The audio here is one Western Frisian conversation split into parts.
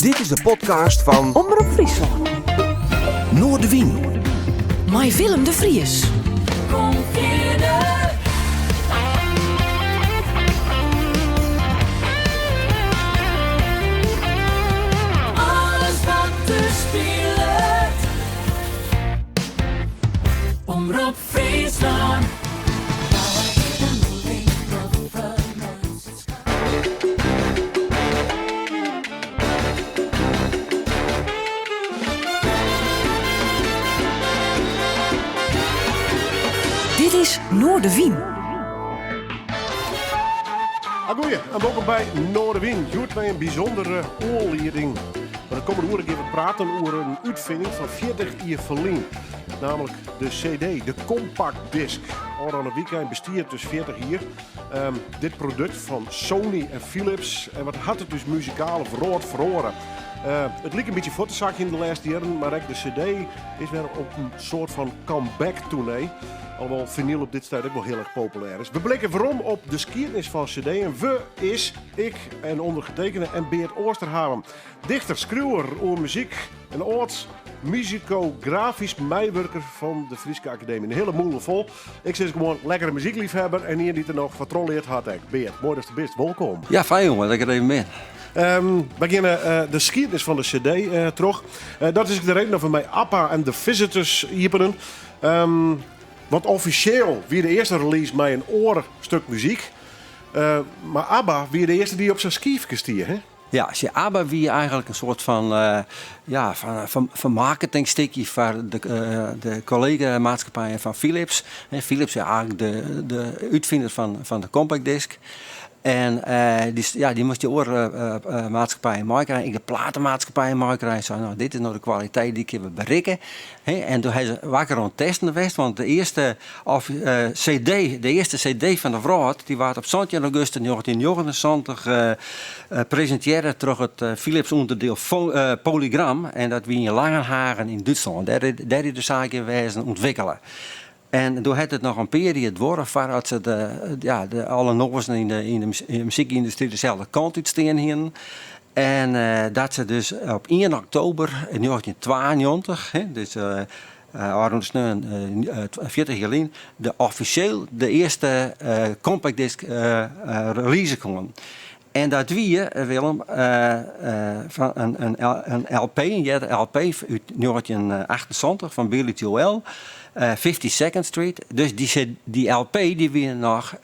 Dit is de podcast fan Omrop Fryslân. Noardewyn. Mei Willem de Vries. Kom fierder. Alles wat der spilet. Omrop Fryslân. Dit is Noardewyn. Agoeie en wolkom by Noardewyn. Hjoed mei in bysûndere oanlieding. Want de kommende oere gean we praten oer in útfining fan 40 jier ferlyn. Namelijk de CD, de compact disc. Ôfrûne wykein bestie it dus 40 jier. Dit produkt fan Sony en Philips. En wat hat it ús muzikale wrâld feroare? It like in bytsje fuort te sakjen de lêste jierren, mar ek de CD is wer op in soart fan comeback-toernee. Alhoewol finyl op dit stuit ek wol hiel erch populêr is. We blikke werom op de skiednis fan CD en we is ik en ûndergetekene en Beart Oosterhaven. Dichter, skriuwer oer muzyk en âld muzikografysk meiwurker fan de Fryske Akademy. In hiele mûle fol. Ik sis gewoan lekkere muzykleafhawwer en ien dy't der noch foar trochleard hat ek. Beart, moai datst der bist. Wolkom. Ja, fijn jongen dat ik der even bin. Wy geane de skiednis fan de CD troch. Dat is ek de reden dat we mei ABBA en The Visitors iepenen. Want offisjeel wie de earste release mei in oar stuk muzyk. Mar ABBA wie de earste dy't op sa'n skiifke stie, hè? Ja, sjoch, ABBA wie eigenlik in soart fan, ja, fan marketingstikje foar de kollega-maatskippijen fan Philips. Philips is eigenlik de útfiner fan de compact disc. En ja, dy moast dy oare maatskippijen meikrije, ek de platemaatskippijen meikrije. Sei, no, dit is no de kwaliteit dy't kinne we berikke. En doe ha se wakker oan it testen west, want de earste CD, de earste CD fan de wrâld, dy waard op 17 augustus 1979 presintearre troch it Philips-ûnderdiel Polygram en dat wie yn Langenhagen yn Dútslân. Dêr is de saak yn wêzen ûntwikkele. En doe hat it noch in pear jier duorre foardat se de, ja, de alle noazen yn de, yn de muzykyndustry deselde kant útstean hienen. En dat se dus op ien oktober 1992, dus ôfrûne sneon 40 jier lyn, de offisjeel de earste compact disc release koenen. En dat wie, Willem, fan in LP, in earder LP út 1978 fan Billy Joel, 52nd Street. Dus dy LP dy wie noch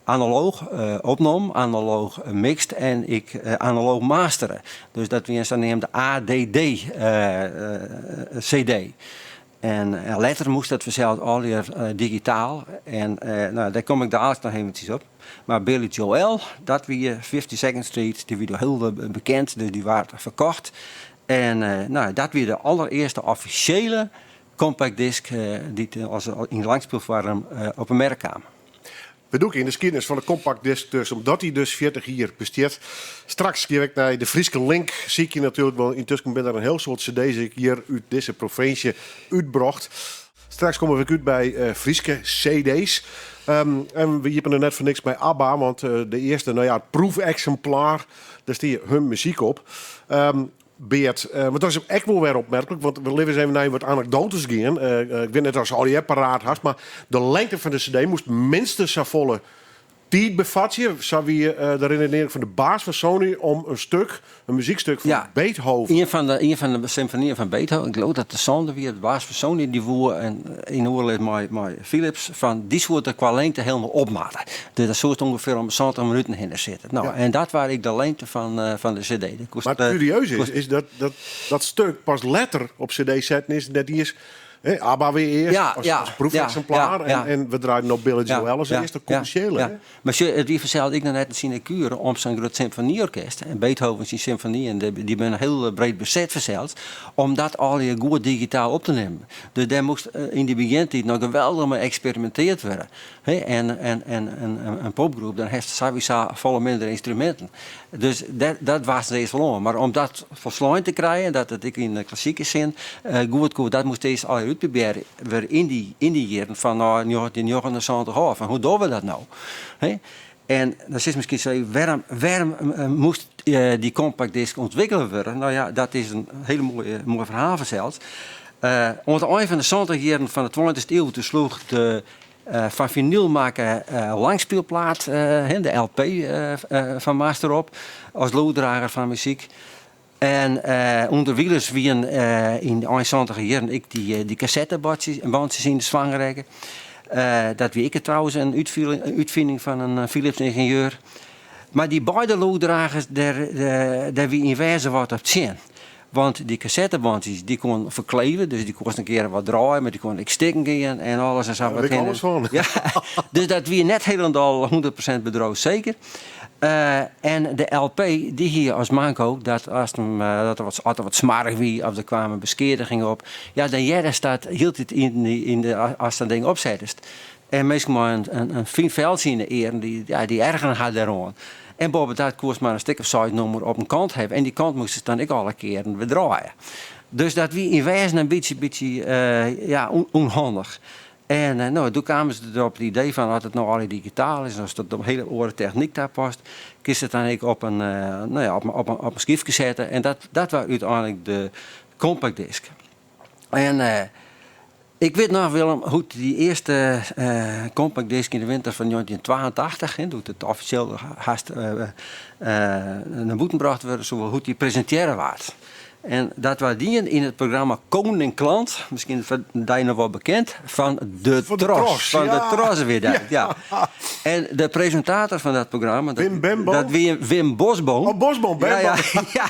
analooch opnommen, analooch mixed en ek analooch mastere. Dus dat wie in saneamde ADD CD. En letter moast dat fansels allegear digitaal en no, dêr kom ik daliks noch eventsjes op. Mar Billy Joel, dat wie 52nd Street, dy wie doe hiel bekend, dus dy waard ferkocht. En no, dat wie de allerearste offisjele compact disc dy't as yn langspylfoarm op 'e merk kaam. We dûke yn de skiednis fan de compact disc dus, omdat dy dus 40 jier bestiet. Straks gean ik nei de Fryske link sykje natuerlik, want yntusken binne der in hiel soad cd's ek hjir út dizze provinsje útbrocht. Straks komme we ek út by Fryske cd's. En we iepenen net foar niks mei ABBA, want de earste, no ja, it proefeksimplaar, dêr stie hun muzyk op. Beart, want dat is ek wol wer opmerklik, want we litte ris even nei wat anekdoates gean. Ik wit net oftst allegear paraat hast, mar de lengte fan de CD moast minstens safolle tiid befatsje. Sa wie de redenearring fan de baas fan Sony om in stuk, in muzykstuk fan Ja, Beethoven. Ien fan de symfonieën fan Beethoven, ik leau dat de sânde wie, de baas fan Sony dy woe yn oerlis mei Philips fan dy soe der kwa lengte hielendal op moatte. Dus dat soest ûngefear om 70 minuten hinne sitte. No, en dat waard ek de lengte fan de CD. Dat kost, Mar it kurieus is, is dat, dat dat stuk pas letter op CD setten is, net iens, hè, ABBA wie earst as proefeksimplaar en we draaiden op Billy Joel as earste kommersjele. hè? Mar sjoch, it wie fansels ek noch net in sinekure om sa'n grut symfonyorkest, en Beethoven syn symfonieën, dy binne hiel breed beset fansels, om dat allegear goed digitaal op te nimmen. Dus dêr moast yn dy begjintiid noch geweldich mei eksperiminteard wurde. En in popgroep, dan hast sawiesa folle minder ynstruminten. Dus dat waard earst wol oan. Mar om dat folslein te krijen, dat it ek yn de klassike sin goed koe, dat moast earst allegear útprobearre wurde yn dy jierren fan 1979 ôf. Fan hoe dogge we dat no? En dan silst miskien sizze, wêrom moast dy compact disc ûntwikkele wurde? No ja, dat is in hiele moaie, moai ferhaal fansels. Oan it ein fan de santich jierren fan de tweintichste iuw toen sloech de fan finyl makke langspylplaat, de LP, fan master op as lûddrager fan muzyk. En ûnderwilens wienen yn de ein santiger jierren ek dy kassettebantsjes yn de swang rekke. Dat wie ek trouwens in útfining fan in Philips-yngenieur. Mar dy beide lûddragers, dêr wie yn wêzen wat op tsjin. Want dy kassettebantsjes dy koenen ferkleve, dus dy koest in kear wat draaie, mar dy koenen ek stikken gean en alles en sa. Dêr wit ik alles fan. Ja, dus dat wie net hielendal 100% bedriuwsseker. En de LP dy hie as manko dat as him, dat er wat, as er wat smoarch wie of der kaam in beskeadiging op, ja, dan heardest dat hieltyd yn, yn de, ast dat ding opsettest. En minsken mei in fyn feltsje yn de earen, dy, ja, dy ergeren har dêroan. En boppedat koest mar in stik of seis nûmer op in kant hawwe en dy kant moast dan ek alle kearen wer draaie. Dus dat wie yn wêzen in bytsje, bytsje ja, ûnhandich. En no, doe kamen se der op it idee fan as it no allegear digitaal is en ast dat op in hiele oare technyk tapast, kinst it dan ek op in, no ja, op in skyfke sette. En dat waard úteinlik de compact disc. En ik wit noch, Willem, hoe't dy earste compact disc yn de winter fan njoggentjintwaentachtich, doe't it offisjeel hast nei bûten brocht wurde soe, hoe't dy presintearre waard. En dat waard dien yn it programma Koning Klant, miskien foar dy noch wol bekend, fan de Fan de Tros. Tros, Fan de ja. Tros wie dat, ja. En de presintator fan dat programma, Wim Bembo? dat wie Wim Bosboom. Oh, Bosboom, Ja, ja, Bembo. ja.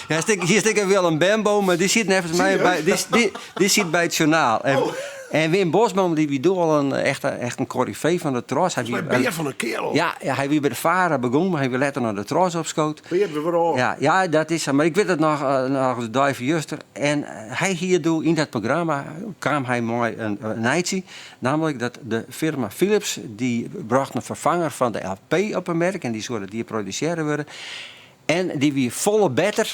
Ja, hier stik Willem Bembo, mar dy sit neffens my Serieus? by, dy sit by it journaal. En, Oh. en Wim Bosboom dy wie doe al in echte, echt in coryfee fan de Tros. Hy wie, Bear fan in keardel. ja, ja, hy wie by de Vara begûn, mar hy wie letter nei de Tros opskood. Bear we wer ôf. Ja, ja, dat is sa. Mar ik wit it noch, noch as de dei fan juster. En hy hie doe yn dat programma kaam hy mei in nijtsje, nammentlik dat de firma Philips dy brocht in ferfanger fan de LP op 'e merk en dy soe dat jier produsearre wurde. En dy wie folle better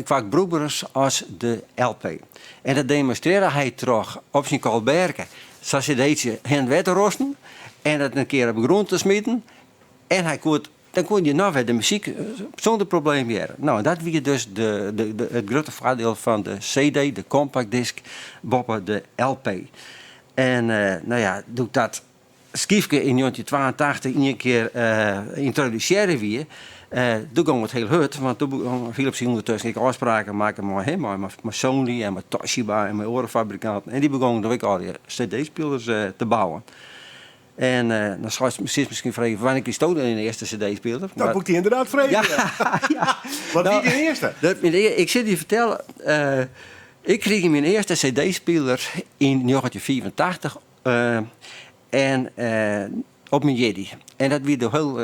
kwa brûkberens as de LP. En dat demonstrearre hy troch op syn kolberke sa'n cd'tsje hinne en wer te roasten en dat in kear op 'e grûn te smiten. En hy koe it, dan koene je noch wer de muzyk sûnder probleem hearre. No, en dat wie dus de, it grutte foardiel fan de CD, de compact disc, boppe de LP. En no ja, doe't dat skyfke yn njoggentjintwaentachtich ien kear yntrodusearre wie, doe gong it hiel hurd, want doe begûn Philips hie ûndertusken ek ôfspraken makke mei, hè, mei Sony en mei Toshiba en mei oare fabrikanten. En dy begûnen doe ek allegear CD-spilers te bouwen. En dan seist miskien frege, wannear krigesto dan dyn earste CD-spiler? Dat moat ik dy ynderdaad freegje. Ja, ja. Wat wie No, dyn earste? Ik sil dy fertelle, ik krige myn earste CD-spiler yn njoggentjinhûndertfiifentachtich en op myn jierdei. En dat wie doe hiel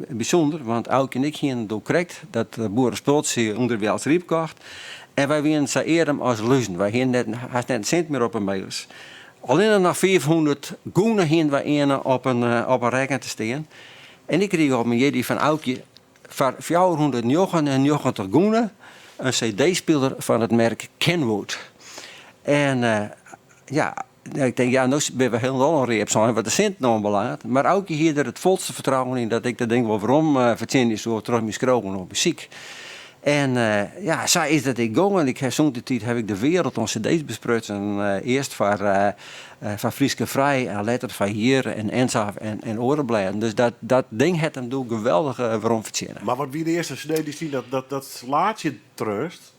bysûnder, want Aukje en ik hienen doe krekt dat boerespultsje ûnder Wjelsryp kocht. En wy wienen sa earm as luzen. Wy hienen net, hast net in sint mear op 'e mailers. Allinne noch 500 gûne hienen wy earne op in rekken te stean. En ik krige op myn jierdei fan Aukje foar 499 gûne in cd-spiler fan it merk Kenwood. En ja, ik tink, ja, no binne we hielendal in reap sein wat de sinten oanbelanget. Mar Aukje hie der it folste fertrouwen yn dat ik dat ding wol werom fertsjinje soe troch myn skriuwen oer muzyk. En ja, sa is dat ek gongen. Ik ha sûnt dy tiid haw ik de wereld oan cd's besprutsen. Earst foar Fryske Frij en letter foar Hjir en Ensafh en oare blêden. Dus dat ding hat him doe geweldich werom fertsjinne. Mar wat wie de earste cd dy'tst yn dat laadsje treaunst?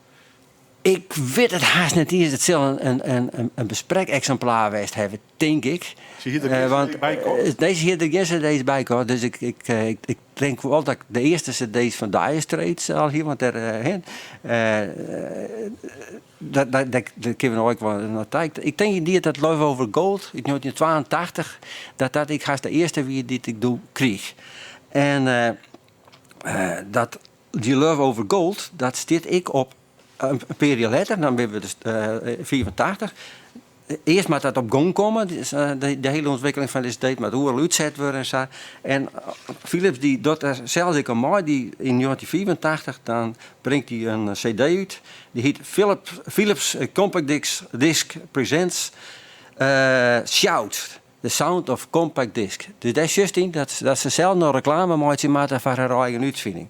Ik wit it hast net iens. It sil in besprekeksimplaar west hawwe, tink ik. Se hie der gjin Want cd by kocht? Nee, se hie der gjin cd's by kocht. Dus ik tink wol dat ik de earste cd's fan Dire Straits al hie, want dêr, hè, dat kinne we no ek wol noch ta. Ik tink yndied dat Love Over Gold út 1982, dat dat ek hast de earste wie dy't ik doe kriich. En dat dy Love Over Gold, dat stiet ek op in pear jier letter, dan binne we dus 85. Earst moat dat op gong komme, de hiele ûntwikkeling fan dizze cd moat oeral útset wurde en sa. En Philips dy docht der sels ek oan mei, dy yn 1985 dan bringt dy in cd út, dy hyt Philips Compact Disc Presents Shout! The Sound of Compact Disc. Dus dêr sjochst yn dat se sels noch reklame meitsje moatte foar har eigen útfining.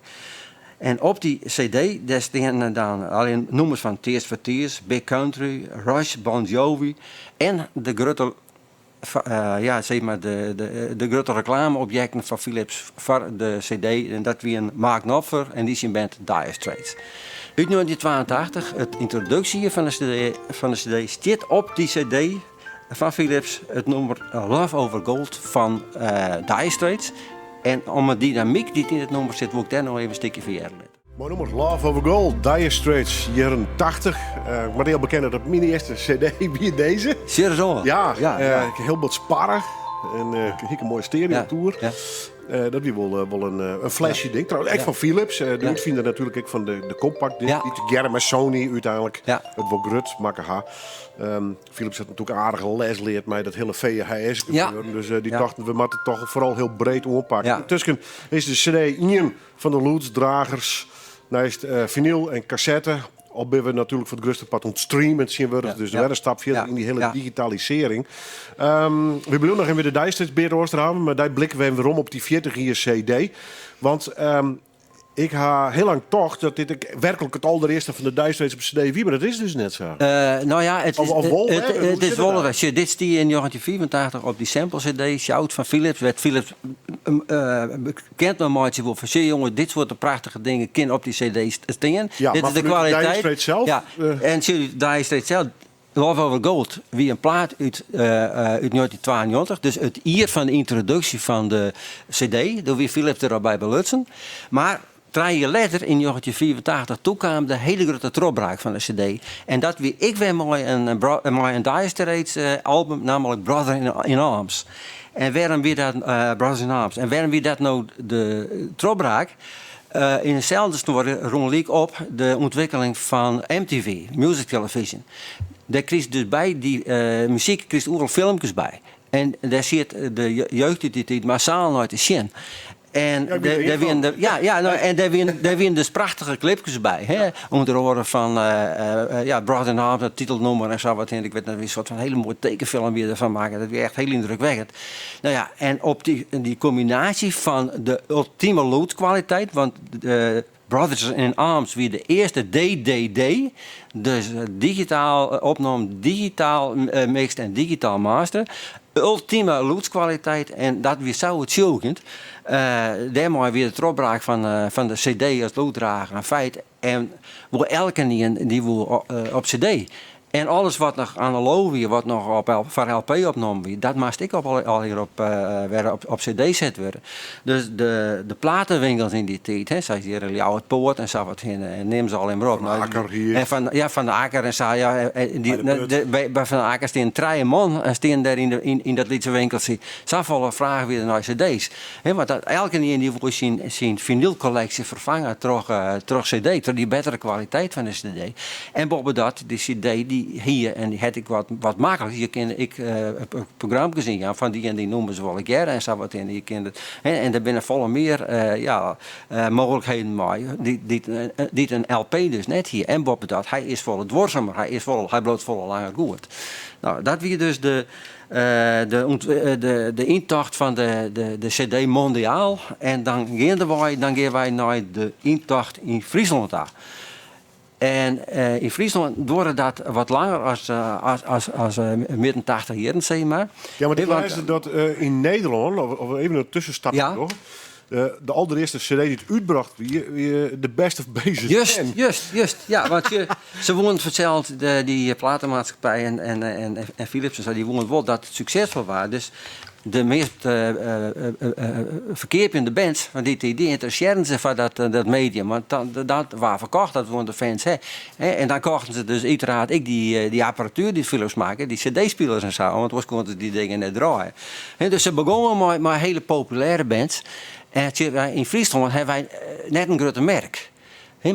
En op dy CD dêr steane dan allegear nûmers fan Tears for Tears, Big Country, Rush, Bon Jovi en de grutte ja, sis mar de, de, de grutte reklameobjekten fan Philips foar de CD. En dat wienen Mark Knopfler en dy syn band Dire Straits. Ut 1982, it yntroduksjejier fan de CD, fan de CD, stiet op dy CD fan Philips it nûmer Love Over Gold fan Dire Straits. En om 'e dynamyk dy't yn it nûmer sit, woe ik dêr no even in stikje fan hearre litte. Moai nûmer, Love Over Gold, Dire Straits, jierren 80. Ik moat hiel bekenne dat myn earste CD wie dizze. Serieus al? Ja, ja, ja. Ik hiel bot sparre en ik hie in moaie stereotoer. Ja, ja. Dat wie wol, wol in flashy ding. Trouwens, ek fan Philips. De útfiner natuerlik ek fan de compact disc, dy't tegearre mei Sony úteinlik it wol grut makke ha. Philips hat natuerlik aardige les leard mei dat hiele VHS gebeuren. Dus dy tochten, we moatte it toch foaral hiel breed oanpakke. Yntusken is de CD ien fan de lûdsdragers neist finyl en kassette. Al binne we natuerlik foar it grutste part oan it streamen tsjintwurdich. Dus wer in stap fierder yn dy hiele digitalisearring. We bliuwe noch even by de Dire Straits, Beart Oosterhaven, mar dy blikke we even werom op dy 40 jier CD. Want ik ha hiel lang tocht dat dit ek werklik it alderearste fan de Dire Straits op CD wie, mar dat is dus net sa. No ja, it is, Of wol, it, hè? Hoe it is sit it wol dan? Sjoch, dit stie yn 1985 op dy sample CD, Shout fan Philips, wêr't Philips bekend mei meitsje wol fan, sjoch jonge, dit soarte prachtige dingen kin op dy CD stean. Ja, dit mar is de fanút de Dire kwaliteit. Straits sels, Ja, en sjoch, Dire Straits sels, Love Over Gold wie in plaat út 1992, dus it jier fan de yntroduksje fan de CD. Doe wie Philips der al by belutsen. Mar trije jier letter, yn 1985, doe kaam de hiele grutte trochbraak fan de CD. En dat wie ek wer mei in mei in Dire Straits album, nammentlik Brother in Arms. En wêrom wie dat Brothers in Arms? En wêrom wie dat no de trochbraak? Yn deselde snuorje rûn lyk op de ûntwikkeling fan MTV, Music Television. Dêr krigest dus by dy muzyk krigest oeral filmkes by. En dêr siet de jeugd út dy tiid massaal nei te sjen. En Ja, ik bin der dêr ien fan. wienen de, ja, ja, no, en dêr wienen, dêr wienen dus prachtige klipkes by. Hè? Under oare fan ja, Brother in Arms, dat titelnûmer en sa wat. Ik wit net, in soart fan hiele moaie tekenfilm wie derfan makke. Dat wie echt hiel yndrukwekkend. No ja, en op dy, dy kombinaasje fan de ultime lûdskwaliteit, want Brothers in Arms wie de earste DDD, dus digitaal opnommen, digitaal mixed en digitaal master. Ultime lûdskwaliteit en dat wie sa oertsjûgjend. Dêrmei wie de trochbraak fan de CD as lûddrager in feit en woe elkenien dy woe op CD. En alles wat noch analooch wie, wat noch op, foar LP opnommen wie, dat moast ek op, allegear op, wer op CD set wurde. Dus de platenwinkels yn dy tiid, hè, sa as hjir yn Ljouwert Poort en sa wat hinne, en neam se allegear mar op. Van de Akker hier. En van, ja, Van de Akker en sa, ja. En die, By de Put. de, by, by Van de Akker stean trije man en stean dêr yn, de, yn, yn dat lytse winkeltsje. Safolle fraach wie der nei CD's. Hè, want dat, elkenien dy woe syn, syn finylkolleksje ferfange troch, troch CD, troch dy bettere kwaliteit fan de CD. En boppedat, dy CD dy hie en dy hat ek wat, wat maklik. Je kinne ek programkes ynjaan fan dy en dy nûmers wol ik hearre en sa wat yn. Je kinne, hè, en der binne folle mear ja, mooglikheden mei dy't, dy't in LP dus net hie. En boppedat, hy is folle duorsumer, hy, is folle, hy bliuwt folle langer goed. No, dat wie dus de, de, de yntocht fan de, de, de CD mondiaal. En dan geandewei, dan gean wy nei de yntocht yn Fryslân ta. En yn Fryslân duorre dat wat langer as, as, as, as midden 80 jierren, sis mar. Ja, mar ik lêsde dat yn Nederlân, of even in tuskenstapke Ja. noch, de alderearste CD dy't útbrocht wie, wie The Best of BZN. Just, just, just. Ja, want je, se woenen fansels, de, dy platemaatskippij en, en, en, en Philips en sa, dy woenen wol dat it suksesfol waard. Dus de meast ferkeapjende bands fan dy tiid, dy ynteressearren se foar dat, dat medium. Want dat, dat waard ferkocht, dat woenen de fans ha. En dan kochten se dus úteraard ek dy, dy apparatuer dy't Philips makke, dy cd-spilers en sa, want oars koenen se dy dingen net draaie. Dus se begongen mei, mei hiele populêre bands. En yn Fryslân ha wy net in grutte merk.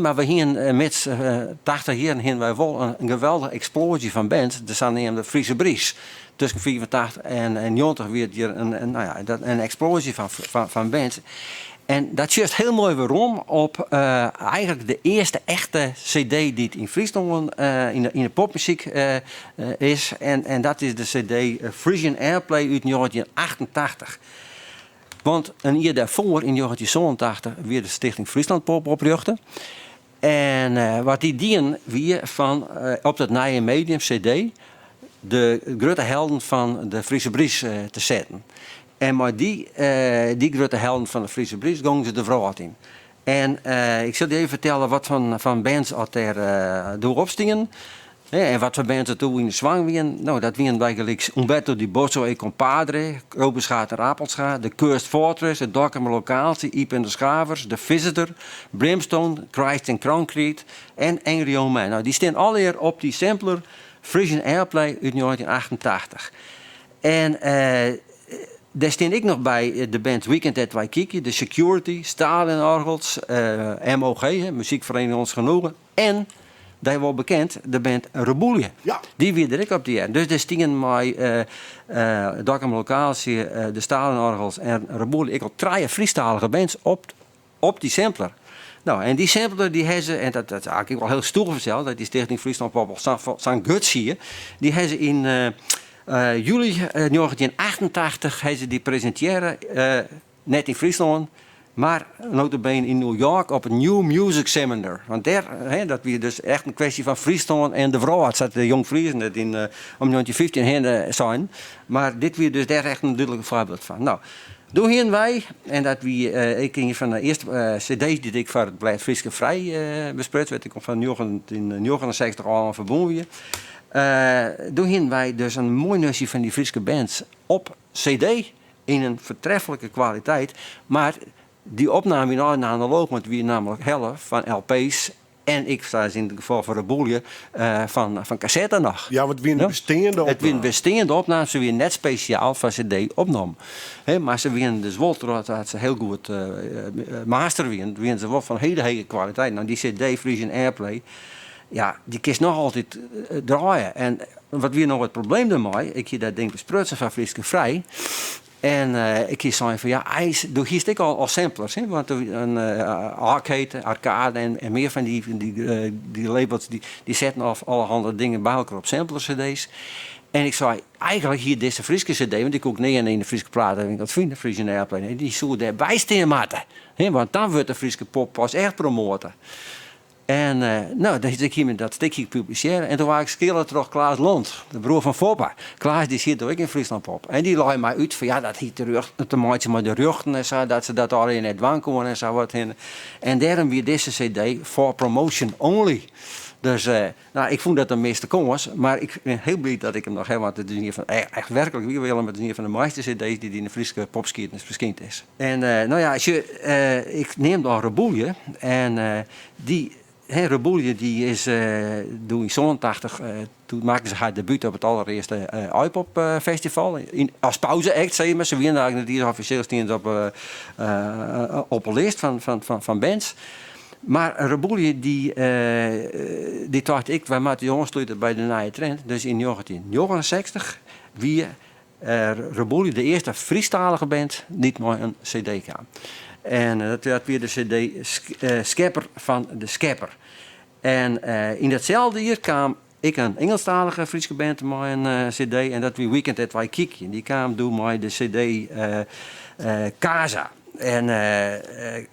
Mar we hienen mids 80 jierren hienen wy wol in geweldige eksploazje fan bands, de saneamde Friese Bries. Tusken 85 en 90 wie it hjir in, no ja, in eksploazje fan, fan, fan bands. En dat sjochst hiel moai werom op eigentlik de earste echte CD dy't yn Fryslân yn de, yn de popmuzyk is. En, en dat is de CD Frisian Airplay út 1988. Want in jier dêrfoar, yn njoggentjinhûndertsânentachtich, wie de Stichting Friesland Pop oprjochte. En wat dy dienen wie fan op dat nije medium, CD, de grutte helden fan de Friese Bries te setten. En mei dy, dy grutte helden fan de Friese Bries gongen se de wrâld yn. En ik sil dy even fertelle wat fan bands at dêr doe op stienen. En wat foar bands der doe yn de swang wienen. No, dat wienen bygelyks Umberto Di Bosso e Compadre, Kobeschaat en Appelscha, The Cursed Fortress, it Dokkumer Lokaaltsje, Ype en de Schavers, The Visitor, Brimstone, Christ in Concrete en Angry Young Man. No, dy stean allegear op dy sampler Frisian Airplay út njoggentjinhûndertachtentachtich. En dêr stean ek noch by de bands Weekend at Waikiki, The Security, Stalin-Orgels, MOG, Muziekvereniging Ons Genoegen, en, dy wol bekend, de band Reboelje. Dy wie der ek op te hearren. Dus dêr stienen mei Dokkum Lokaaltsje, de Stalin-Orgels en Reboelje ek al trije Frysktalige bands op dy sampler. No, en dy sampler dy ha se, en dat is eigentlik ek wol hiel stoer fansels, dat dy Stichting Friesland Pop al sa'n guts hie, dy ha se yn july njoggentjinhûndertachtentachtich ha se dy presintearre, net yn Fryslân, mar nota bene yn New York op it New Music Seminar. Want dêr, hè, dat wie dus echt in kwestje fan Fryslân en de wrâld, sa't de Jongfriezen it yn om njoggentjinhûndertfyftjin hinne seinen. Mar dit wie dus dêr echt in dúdlik foarbyld fan. No, doe hienen wy, en dat wie ek ien fan de earste cd's dy't ik foar it blêd Frysk en Frij bespruts, wêr't ik fan njoggentjinhûndertnjoggenensechstich ôf oan ferbûn wie. Doe hienen wy dus in moai nustje fan dy Fryske bands op cd yn in fertreflike kwaliteit, mar dy opname wie noch analooch, want it wie nammentlik helle fan LP's en ek, sa as yn it gefal fan Reboelje, fan kassette noch. Ja, want it wiene besteande opnamen. It wiene besteande opnamen, se wiene net spesjaal foar CD opnommen. Maar se wiene dus wol, trochdat se hiel goed master wiene, wiene se wol fan hiele hege kwaliteit. No, dy CD, Frisian Airplay, ja, dy kinst noch altyd draaie. En wat wie no it probleem dêrmei? Ik hie dat ding besprutsen foar Frysk en Frij. En ik hie sein fan ja, eins, doe hiest ek al samplers, hè, want in Arcade, Arcade en mear fan dy labels dy setten al allerhande dingen by elkoar op sampler-cd's. En ik sei, eigenlik hie dizze Fryske cd, want dy koe ik nearne yn de Fryske platewinkel fine, Frisian Airplay, dy soe dêrby stean moatte, hè, want dan wurdt de Fryske pop pas echt promoate. En no, ik hie dat stikje publisearre en doe waard ik skille troch Klaas Lont, de broer fan Foppe. Klaas dy siet doe ek yn Friesland Pop. En dy lei my út fan ja, dat hie te meitsjen mei de rjochten en sa, dat se dat allegear net dwaan koene en sa wat hinne. En dêrom wie dizze CD for promotion only. Dus no, ik fûn dat in miste kâns, mar ik bin hiel bliid dat ik him noch ha, want it is ien fan, echt werklik wier Willem, it is ien fan de moaiste CD's dy't yn de Fryske popskiednis ferskynd is. En no ja, sjoch, ik neamde al Reboelje. En dy Reboelje dy is doe yn sânentachtich, doe makken se har debút op it allerearste Aaipop festival. As pauze-act, sis mar. Se wiene eigentlik net iens offisjeel stiene se op 'e list fan bands. Mar Reboelje dy tocht ek, wy moatte oanslute by de nije trend. Dus yn njoggentjinhûndertnjoggenensechstich wie Reboelje de earste Frysktalige band dy't mei in cd kaam. En dat wie de cd Skepper fan de Skepper. En yn datselde jier kaam ek in Ingelsktalige Fryske band mei in cd en dat wie Weekend at Waikiki. Dy kaam doe mei de cd Casa. En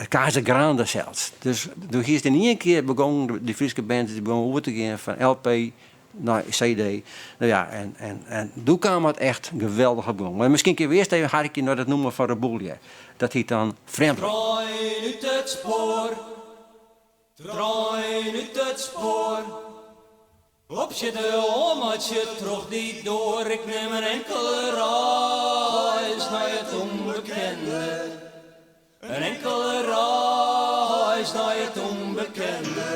Casa Grande sels. Dus doe hiest yn ien kear begûn dy Fryske bands begûn oer te gean fan LP nei CD. No ja, en doe kaam it echt geweldich op gong. Mar miskien kinne we earst even harkje nei dat nûmer fan Reboelje. Dat hyt dan Frjemdling. Trein út it spoar, trein út it spoar. Opsjitte, oanmeitsje troch dy doar. Ik nim in inkele reis nei it ûnbekende. In inkele reis nei it ûnbekende.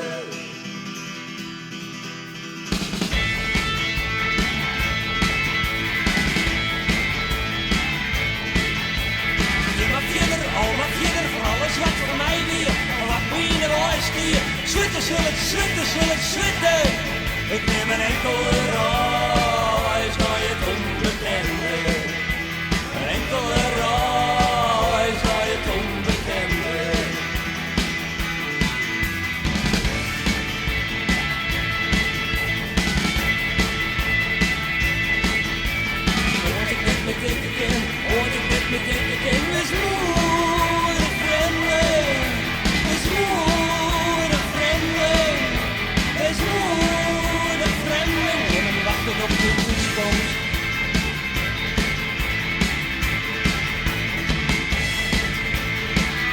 Gean mar fierder, al mar fierder, fan alles wat foar my wie en wat my yn 'e wei stie. Switte sil ik, switte sil ik, switte. Ik nim in inkele reis nei it ûnbekende. In inkele reis nei it ûnbekende. Oant ik net mear tinke kin, oant ik net mear tinke kin, is moai. op de thúskomst.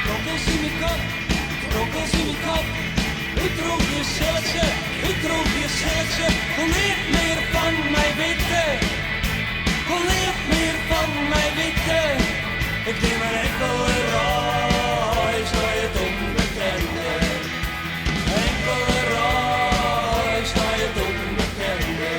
Kronkels yn myn kop, kronkels yn myn kop. Útdrûgje sil ik se, útdrûgje sil ik se. Wol neat mear fan my witte, wol neat mear fan my witte. Ik nim in inkelde reis nei it ûnbekende. Inkelde reis nei it ûnbekende.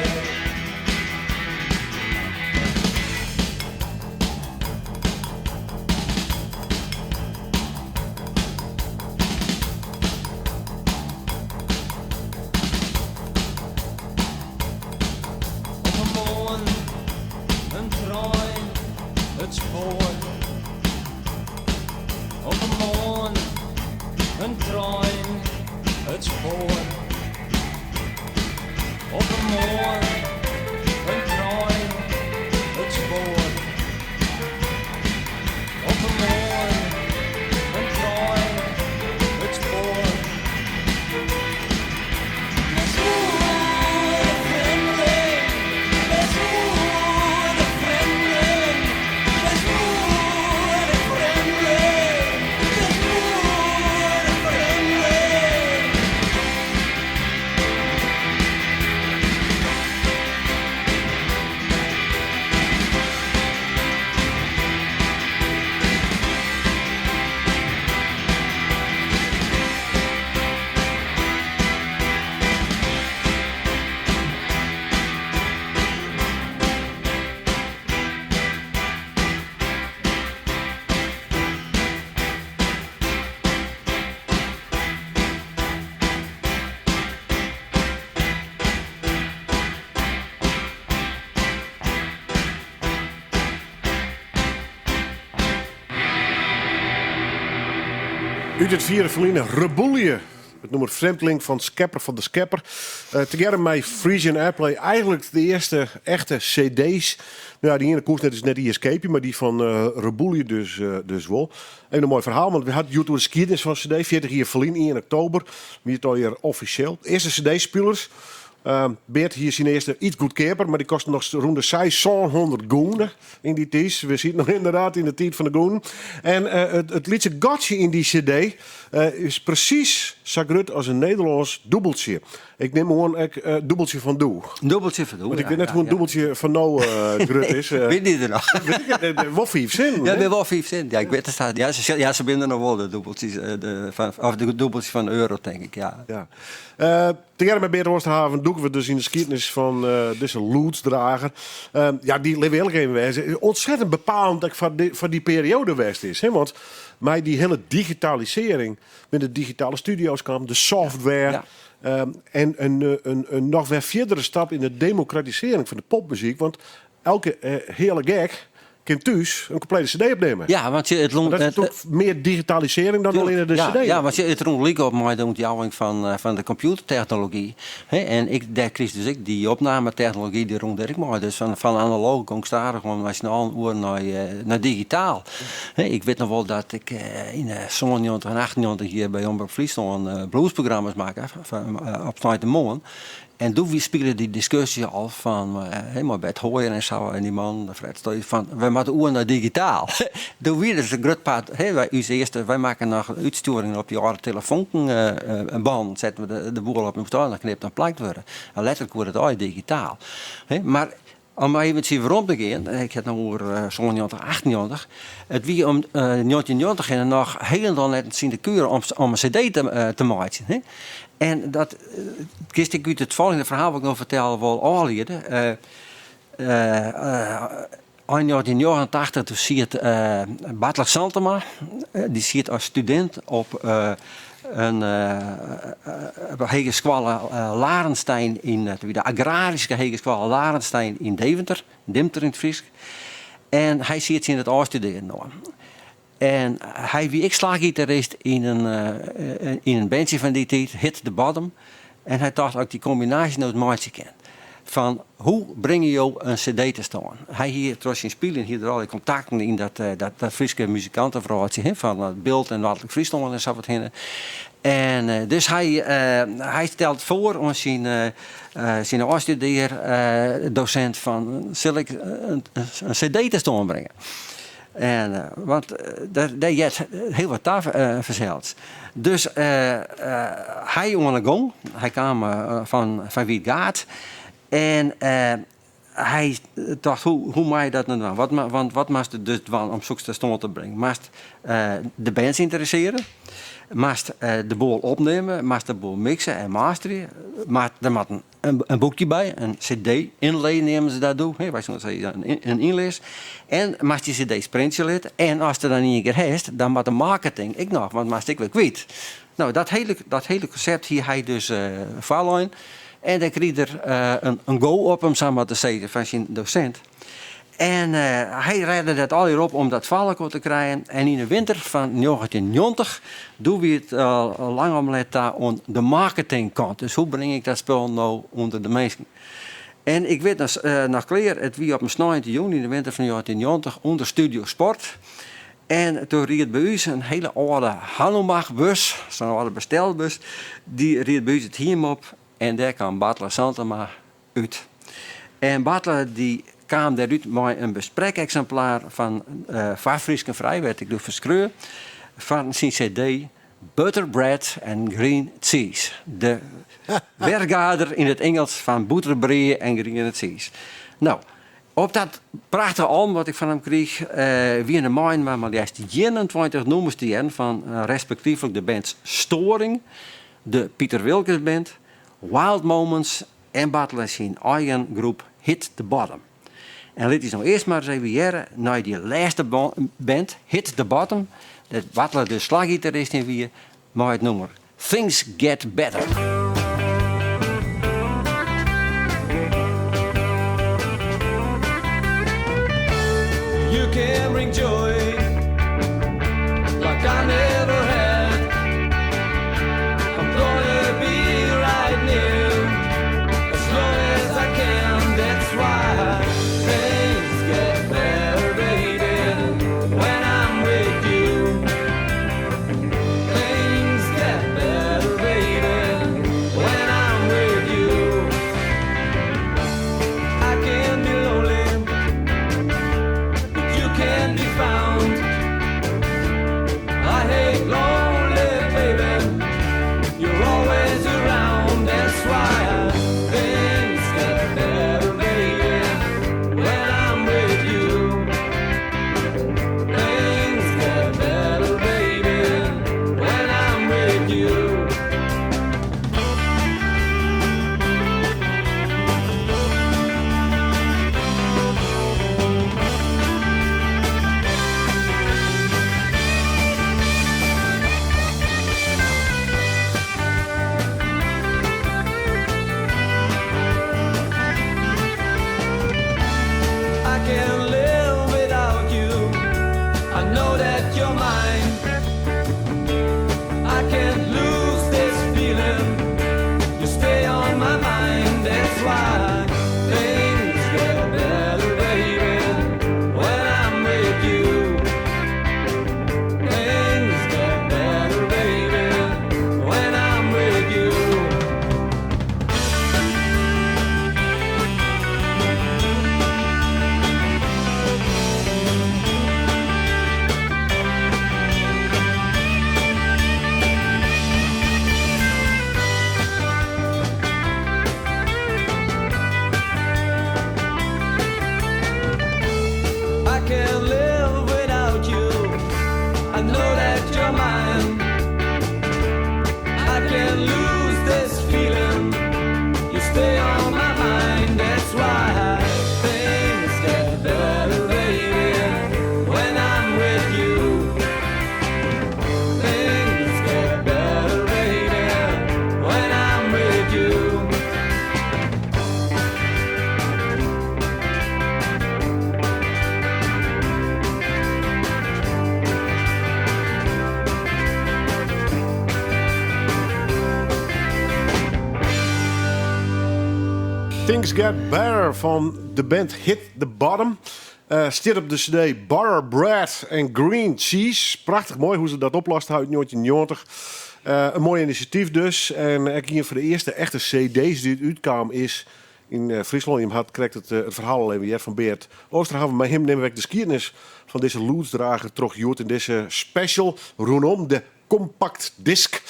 Op in moarn, in trein, it spoar. Op in moarn, in trein, it spoar. Op in moarn, in trein, it spoar. Op in moarn, in trein, it spoar. Net oer de frjemdling, net oer de frjemdling, net oer de frjemdling, net oer de frjemdling. Ut it fiere ferline Reboelje. It nûmer Frjemdling fan Skepper fan de Skepper. Eh, tegearre mei Frisian Airplay eigenlik de earste echte cd's. No ja, dy iene koest net, is net iens keapje, mar dy fan uh, Reboelje dus, uh, dus wol. Even in moai ferhaal, want we ha it hjoed oer de skiednis fan cd. 40 jier ferlyn, 1 oktober, wie it allegear offisjeel. Earste cd-spilers Beart hie syn earste iets goedkeaper, mar dy koste noch rûn de 600 gûne yn dy tiid. We sieten noch ynderdaad yn de tiid fan de gûnen. En it lytse gatsje yn dy cd is presys sa grut as in Nederlânsk dûbeltsje. Ik nim oan ek dûbeltsje fan doe. Dûbeltsje fan doe, Want ik wit net hoe in dûbeltsje fan no grut is. Wit dy der noch? Wol 5 sinten. Ja, wol 5 sinten. Ja, ik wit it. Ja, se, se binne der noch wol, de dûbeltsjes. Of de dûbeltsjes fan de euro, tink ik, ja. Ja. Tegearre mei Beart Oosterhaven dûke we dus yn de skiednis fan dizze lûdsdrager. Ja, dy, litte we earlik even wêze, ontzettend bepalend ek foar dy perioade west is. Hè? Want mei dy hiele digitalisearring binne de digitale studio's kaam, de software. En in noch wer fierdere stap yn de demokratisearring fan de popmuzyk. Want elke heale gek kin thús in komplete cd opnimme. Ja, want it Dat is natuerlik mear digitalisearring dan allinne de cd. Ja, want it rûn lyk op mei de ûntjouwing fan de kompjûtertechnology. Hè, en ik, dêr krigest dus ek dy opnametechnology, dy rûn dêr ek mei. Dus fan analooch gong stadichoan mei syn allen oer nei digitaal. Hè, ik wit noch wol dat ik yn 97 en 98 hjir by Omrop Fryslân bluesprogramma's makke op sneintemoarn. En doe spile dy diskusje al fan, mei Bert Hooijer en sa en dy man, Fred Stoy, fan wy moatte oer nei digitaal. Doe wie dus in grut part, wy, ús earste, wy makken noch útstjoeringen op dy âlde telefoanbannen, setten we de boel op en moast noch knipt en plakt wurde. En letter koe dat allegear digitaal. Mar om eventsjes werom te gean, ik ha it no oer 97, 98, it wie om 1990 hinne noch hielendal net in sinekuere om in cd te meitsjen. En dat kinst ek út it folgjende ferhaal wat ik no fertel wol ôfliede. Ein 1989 doe siet Bartele Zantema, dy siet as studint op in hegeskoalle Larenstein yn, de agraryske hegeskoalle Larenstein yn Deventer, Dimter yn it Frysk. En hy siet tsjin it ôfstudearjen oan. En hy wie ek slachgitarist yn in, yn in bandsje fan dy tiid, Hit the Bottom. En hy tocht, as ik dy kombinaasje no meitsje kin. Fan hoe bringe jo in CD te stân? Hy hie troch syn spyljen hie er allegear kontakten yn dat, dat, dat Fryske muzikantenwrâldsje, hè, fan it Bilt en Noardlik Fryslân en sa wat hinne. En dus hy, hy stelt foar oan syn, syn ôfstudeardosint fan sil ik in, in CD te stân bringe? En, want dêr, dêr heart hiel wat ta fansels. Dus hy oan 'e gong. Hy kaam fan, fan Wytgaard. En hy tocht, hoe, hoe mei je dat nou dwaan? Wat, want wat moatst dus dwaan om soks ta stân te bringen? Moatst de bands ynteressearje, moatst de boel opnimme, moatst de boel mixe en masterje. Mar der moat in boekje by, in CD-inlay neame se dat doe. Wy soene sizze in ynlis. En moatst dy CD's printsje litte. En ast der dan ien kear hast, dan moat de marketing ek noch, want moatst ek wer kwyt. No, dat hiele, dat hiele konsept hie hy dus foarlein. En dêr krige er in go op him, sa mar te sizzen, fan syn dosint. En hy rêde dat allegear op om dat foar elkoar te krijen. En yn de winter fan 1990, doe wie it al lang om let ta oan de marketingkant. Dus hoe bring ik dat spul no ûnder de minsken? En ik wit noch klear, it wie op in sneintejûn yn de winter fan 1990 ûnder Studio Sport. En doe ried by ús in hiele âlde Hanomag-bus, sa'n âlde bestelbus, dy ried by ús it hiem op en dêr kaam Bartele Zantema út. En Bartele dy kaam dêrút mei in besprekeksimplaar fan foar Frysk en Frij, wêr't ik doe foar skreau, fan syn CD Butter Bread and Green Cheese. De wergader yn it Ingelsk fan bûterbrea en griene tsiis. No, op dat prachtige album wat ik fan him kriich, wiene mei-inoar mar leafst 21 nûmers te hearren fan respektyflik de bands Storing, de Piter Wilkens Band, Wild Moments en Bartele syn eigen groep Hit the Bottom. En lit ús no earst mar ris even hearre nei dy lêste band, Hit the Bottom, dêr't Bartele de slaggitarist yn wie, mei it nûmer Things Get Better. You can bring joy like I never had. I'm gonna be right near as long as I can. That's why things get better, baby, when I'm with you. Things get better, baby, when I'm with you. I can be lonely, but you can be found. Things Get Better fan de band Hit the Bottom. Stiet op de CD Butter Bread and Green Cheese. Prachtich moai hoe't se dat oplost ha út 1990. In moai inisjatyf dus. En ek ien fan de earste echte CD's dy't útkaam is yn Fryslân. Jim hat krekt it ferhaal al even heard fan Beart Oosterhaven. Mei him nimme we ek de skiednis fan dizze lûdsdrager troch hjoed yn dizze special rûnom de Compact Disc.